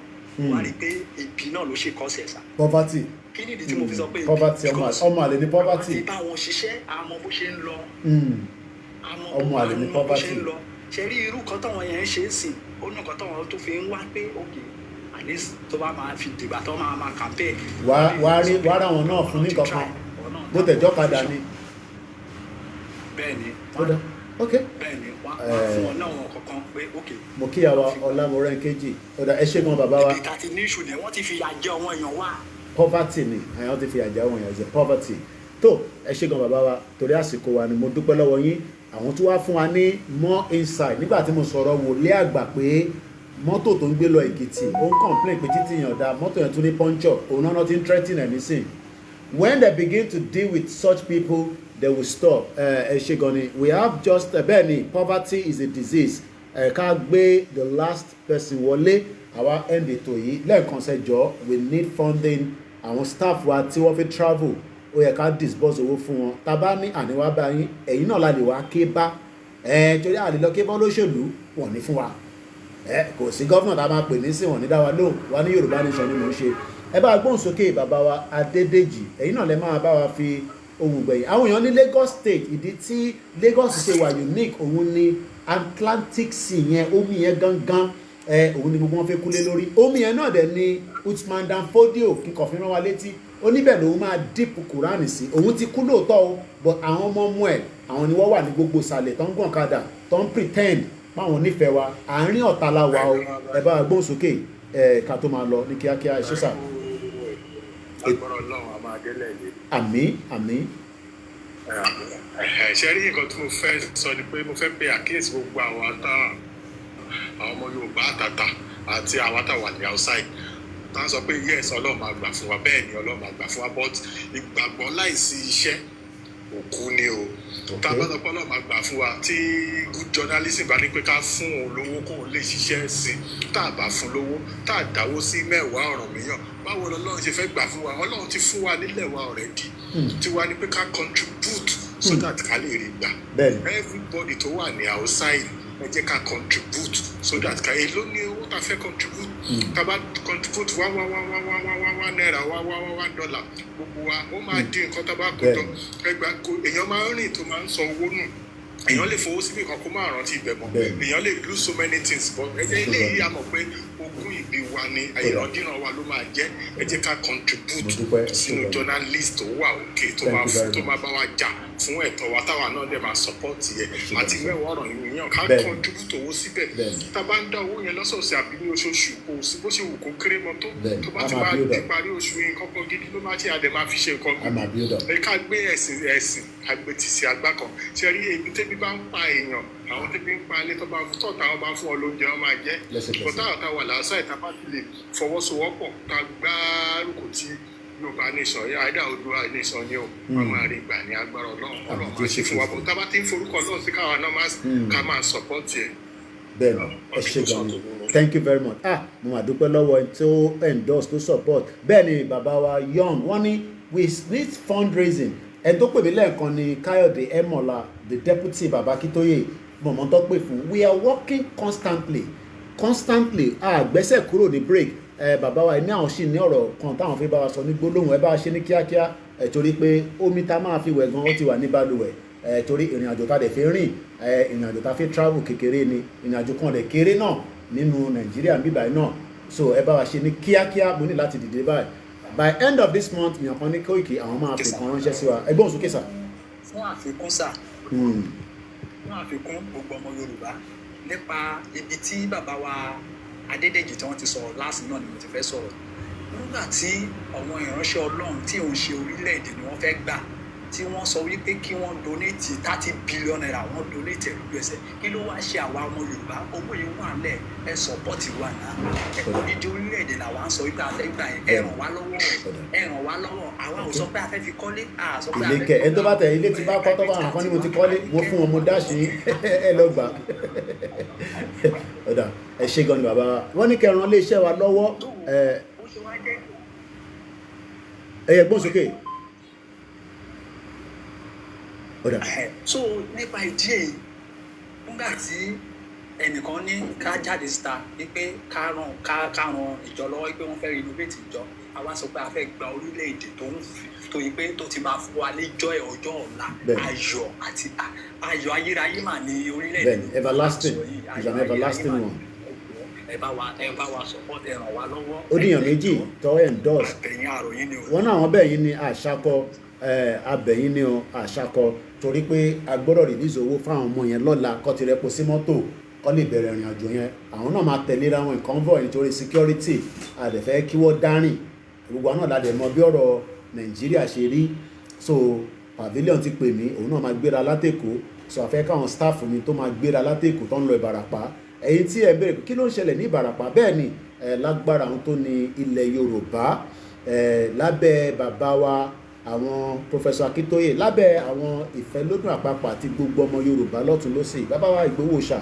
wá rí i pé ebi náà ló ṣe kọ́sẹ̀ sá. poverty. kí nìdí tí mo fi sọ pé poverty ọmọ àlè ní poverty. àti báwọn ṣiṣẹ́ àmọ́ bó ṣe ń lọ. ọmọ àlè ní poverty. ṣe rí irú kan táwọn yẹn ń ṣe é sìn ó ní nǹkan táwọn tó fi ń wá pé òkè àlẹ́ tó bá máa fi dìgbà tó máa kàmpẹ́. wàá rà wọn náà fún ní kankan bó tẹ̀jọ́ padà ni. bẹ́ẹ̀ni bẹ́ẹ̀ni wọ́n fún ọ náà wọn kankan pé òkè. mo kí àwa ọlámọrẹ́ kejì ọ̀dà ẹ ṣé gan bàbá wa. ibi tàti ní ìṣù ni wọ́n ti fi àjẹ ọmọ èèyàn wá. poverty ni àwọn ti fi àjẹ ọmọ èèyàn ṣe poverty tó ẹ ṣé gan bàbá wa torí àsìkò wa ni mo dúpẹ́ lọ́wọ́ yín àwọn tó wá fún wa ní more insight nígbà tí mo sọ̀rọ̀ wòlé àgbà pé mọ́tò tó ń gbé lọ Èkìtì ó ń complain pé títí yàn dá mọ́tò yẹn tún ní puncture òun náà ti ń threaten ẹ̀ nísìn when they begin to deal with such people they will stop. ẹ ṣé gan ni we have just bẹ́ẹ̀ ni poverty is a disease ká gbé the last person wọlé àwa end ètò yìí lẹ́ẹ̀kan ṣẹjọ́ we need funding àwọn staff wa tí wọ́n fi travel ó yẹ ká disburse owó fún wọn tá a bá ní àníwá bá yín ẹ̀yin náà la lè wá ké bá torí àlè lọ ké bá olóṣèlú wọ́n ní fún wa kò sí gọ́fúnà tá a máa pè ní sí wọn ní dá wa lóhùn wa ní Yorùbá nation ni mò ń ṣe ẹ bá gbóhùn sókè bàbá wa Adédèjì ẹ̀yin náà lẹ máa bá wa fi ohun gbẹ̀yìn àwọn èèyàn ní Lagos state ìdí tí Lagos ṣe wà unique òun ni Atlantic Sea yẹn omi yẹn gangan òun ni gbogbo wọn fẹ́ kúlé lórí omi yẹn náà dẹ̀ ni Usman Dan Fodio kíkọ̀ fi rán wa létí oníbẹ̀ lòun máa dípò Kùránì sí òun ti kú lóòótọ́ o but àwọn ọmọ ọmọ ẹ̀ àwọn ni wọ́n wà ní gbogbo sàlẹ̀ tó ń gàn kadà tó ń pretend páwọn nífẹ̀ẹ́ wa àárín ọ̀tá la wà o ẹ bá gbóhùn sókè ká tó máa lọ ní kíákíá ẹ ṣé sà. agbára Ọlọ́run a máa délẹ̀ ilé. àmín. ṣe rí nǹkan tí mo fẹ́ sọ ni pé mo fẹ́ pe àkíyèsí gbogbo àwọn ọmọ Yorùbá àtàtà àti àwọn àtàwà ní outside tá a sọ pé yes Ọlọ́run máa gbà fún wa bẹ́ẹ̀ ni Ọlọ́run máa gbà fún wa but ìgbàgbọ́ láìsí iṣẹ́ òkú ni o tá a bá sọ pé Ọlọ́run máa gbà fún wa tí good journalism bá ní pé ká fún òun lówó kó òun lè ṣiṣẹ́ sí tá a bá fún lówó tá a dáwó sí mẹ́wàá ọ̀ràn mìíràn báwo lọ́lọ́run ṣe fẹ́ gbà fún wa Ọlọ́run ti fún wa nílẹ̀ wa already tí wá ní pé ká contribute so that ká lè rí gbà everybody tó wà ní outside ẹ jẹ́ ká contribute so that ká èló ní owó tá a fẹ́ contribute ká bá contribute wá náírà wá dọ́là gbogbo wa ó máa dín nǹkan tá a bá kó tán èèyàn máa ń rìn tó máa ń san owó nù èèyàn lè fowó síbi kan kó má rántí ibẹ̀ mọ́ èèyàn lè do so many things but ẹ jẹ́ eléyìí a mọ̀ pé ogún ìbí wa ni ìrandíran wa ló máa jẹ́ ẹ jẹ́ ká contribute sínú journalist tó wà òkè tó máa bá wa jà fún ẹ̀tọ́ wa táwa náà dẹ̀ máa support yẹ àti mẹ́wàá ọ̀ràn yìnyín ká contribute owó síbẹ̀ tá a bá ń dá owó yẹn lọ́sọ̀ọ̀sẹ̀ àbí ní oṣooṣù kò sí bó ṣe wù kó kéré mọ́ tó bá ti máa di parí oṣù yẹn kọ́kọ́ gidi ló máa ṣe àdẹ̀ máa fi ṣe nǹkan gidi ẹ ká gbé ẹ̀sìn ká gbé ti sí agbá kan ṣe rí ebi tẹ́bí bá ń pa èèyàn àwọn tẹ́bí ń pa ilé tó bá tọ̀ táwọn bá fún ọ lóúnjẹ wọn máa jẹ́ bọ́tà ọ̀tá wà lásán ìta bá ti lè fọwọ́sowọ́pọ̀ ká gbárùkù tí Yorùbá nation yẹ àìdá Oòduà nation ni o wọn máa rí gbà ní agbára Ọlọ́run máa ṣe fún wa bó tá a bá ti ń forúkọ Ọlọ́run sí káwa náà ká máa support yẹ. bẹ́ẹ̀ni ẹ ṣé gan ni thank you very much mo máa dúpẹ́ lọ́wọ́ ẹni tó endorse tó support bẹ́ẹ̀ni bàbá wa young wọ́n ní we need fundraising ẹni tó pè mí lẹ́ẹ̀kan ni Káyọ̀dé Ẹ̀mọ̀lá the deputy bàbá Kítóyè mọ̀mọ́ tó pè fún we are working constantly àgbẹ́sẹ̀ kúrò ní break bàbá wa ní àwọn sì ní ọ̀rọ̀ kan táwọn fi bá wa sọ ní gbólóhùn ẹ bá wa ṣe ní kíákíá torí pé omi tá máa fi wẹ̀ gan ó ti wà ní balùwẹ̀ torí ìrìn àjò tá dẹ̀ fi rìn ìrìn àjò tá fi travel kékeré ni ìrìn àjò kan dẹ̀ kéré náà nínú Nàìjíríà bíbáyìí náà so ẹ bá wa ṣe ní kíákíá mo ní láti dìde báyìí by end of this month èèyàn kan ní Koiki àwọn máa fi kan ránṣẹ́ sí wa ẹgbọ́n sókè sà. fún àfikún sà fún àfikún gbogbo ọmọ Yorùbá nípa ibi tí bàbá wa Adédèjì tí wọ́n ti sọ̀rọ̀ láàsì náà ni mo ti fẹ́ sọ̀rọ̀ nígbà tí àwọn ìránṣẹ́ Ọlọ́run tí òun ṣe orílẹ̀-èdè ni wọ́n fẹ́ gbà tí wọ́n sọ wípé kí wọ́n donate 30 billion naira wọ́n donate ẹ̀ lójú ẹsẹ̀ kí ló wá ṣe àwa ọmọ Yorùbá owó yìí wà lẹ̀ ẹ support wa náà ẹ̀kọ́ dídí orílẹ̀-èdè làwa ń sọ wípé a fẹ́ gbà ẹ ràn wá lọ́wọ́ àwa ò sọ pé a fẹ́ fi kọ́lé a sọ pé a fẹ́ fi kọ́lé. ẹ tó bá tẹ̀ ilé tí bá kọ́ tó bá hàn kán ní mo ti kọ́lé mo fún wọn mo dáṣì ẹ lọ gbà. ọ̀dà ẹ ṣe gan ni bàbá wọn ní kẹran ilé iṣẹ́ wa lọ́wọ́ ẹ̀yẹ gbọ́n sókè. so nípa ìdí èyí nígbà tí ẹnìkan ní ká jáde síta wípé ká ran ìjọ lọ́wọ́ wípé wọ́n fẹ́ renovate ìjọ àwa sọ pé a fẹ́ gba orílẹ̀-èdè tó yí pé tó ti máa fún wa lẹ́jọ́ ọjọ́ ọ̀la ayọ̀ àti ayọ̀ ayérayé mà ní orílẹ̀-èdè. bẹ́ẹ̀ni everlasting is an everlasting one. ẹ bá wa support ẹ ràn wá lọ́wọ́. ó níyàn méjì tọ́ endorse wọn náà wọn bẹ́ẹ̀ yín ní àṣàkọ abẹ̀yìn ní àṣàkọ torí pé a gbọ́dọ̀ release owó fáwọn ọmọ yẹn lọ́la kọ́ ti rẹpo sí mọ́tò kọ́ lè bẹ̀rẹ̀ ìrìn àjò yẹn àwọn náà máa tẹ̀léra wọn in convoy nítorí security àdẹ̀fẹ́ kí wọ́n dárìn gbogbo àwọn náà ládẹ̀ mọ bí ọ̀rọ̀ Nàìjíríà ṣe rí so pavilion ti pè mí òun náà máa gbéra látẹ̀kọ́ so àfẹ́ káwọn staff mi tó máa gbéra látẹ̀kọ́ tó ń lọ Ìbàràpá ẹ̀yin tí ẹ bẹ̀rẹ̀ kí ló ń ṣẹlẹ̀ ní Ìbàràpá bẹ́ẹ̀ ni lágbára àwọn tó ní ilẹ̀ Yorùbá lábẹ́ bàbá wa àwọn Professor Akintoye lábẹ́ àwọn ìfẹ́lódùn àpapọ̀ àti gbogbo ọmọ Yorùbá lọ́tún lọ́sì bàbá wa Ìgbòho ṣà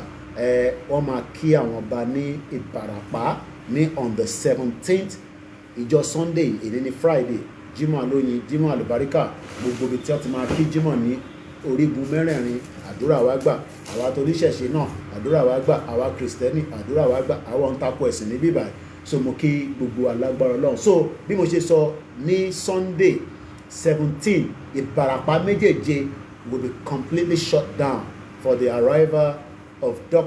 wọ́n máa kí àwọn ọba ní Ìbàràpá ní on the 17th ìjọ Sunday èdè ní Friday Jímọ̀ alóyin Jímọ̀ àlùbáríkà gbogbo ibi tí wọ́n ti máa kí Jímọ̀ ní orígun mẹ́rẹ̀ẹ̀rin àdúrà wa gbà àwa tó oníṣẹ̀ṣe náà àdúrà wa gbà àwa kìrìsìtẹ́nì àdúrà wa gbà àwa ń takò ẹ̀sìn níbí báyìí so mo kí gbogbo alágbára Ọlọ́run so bí mo ṣe sọ ní Sunday 17 Ìbàràpá méjèèje will be completely shut down for the arrival of Dr.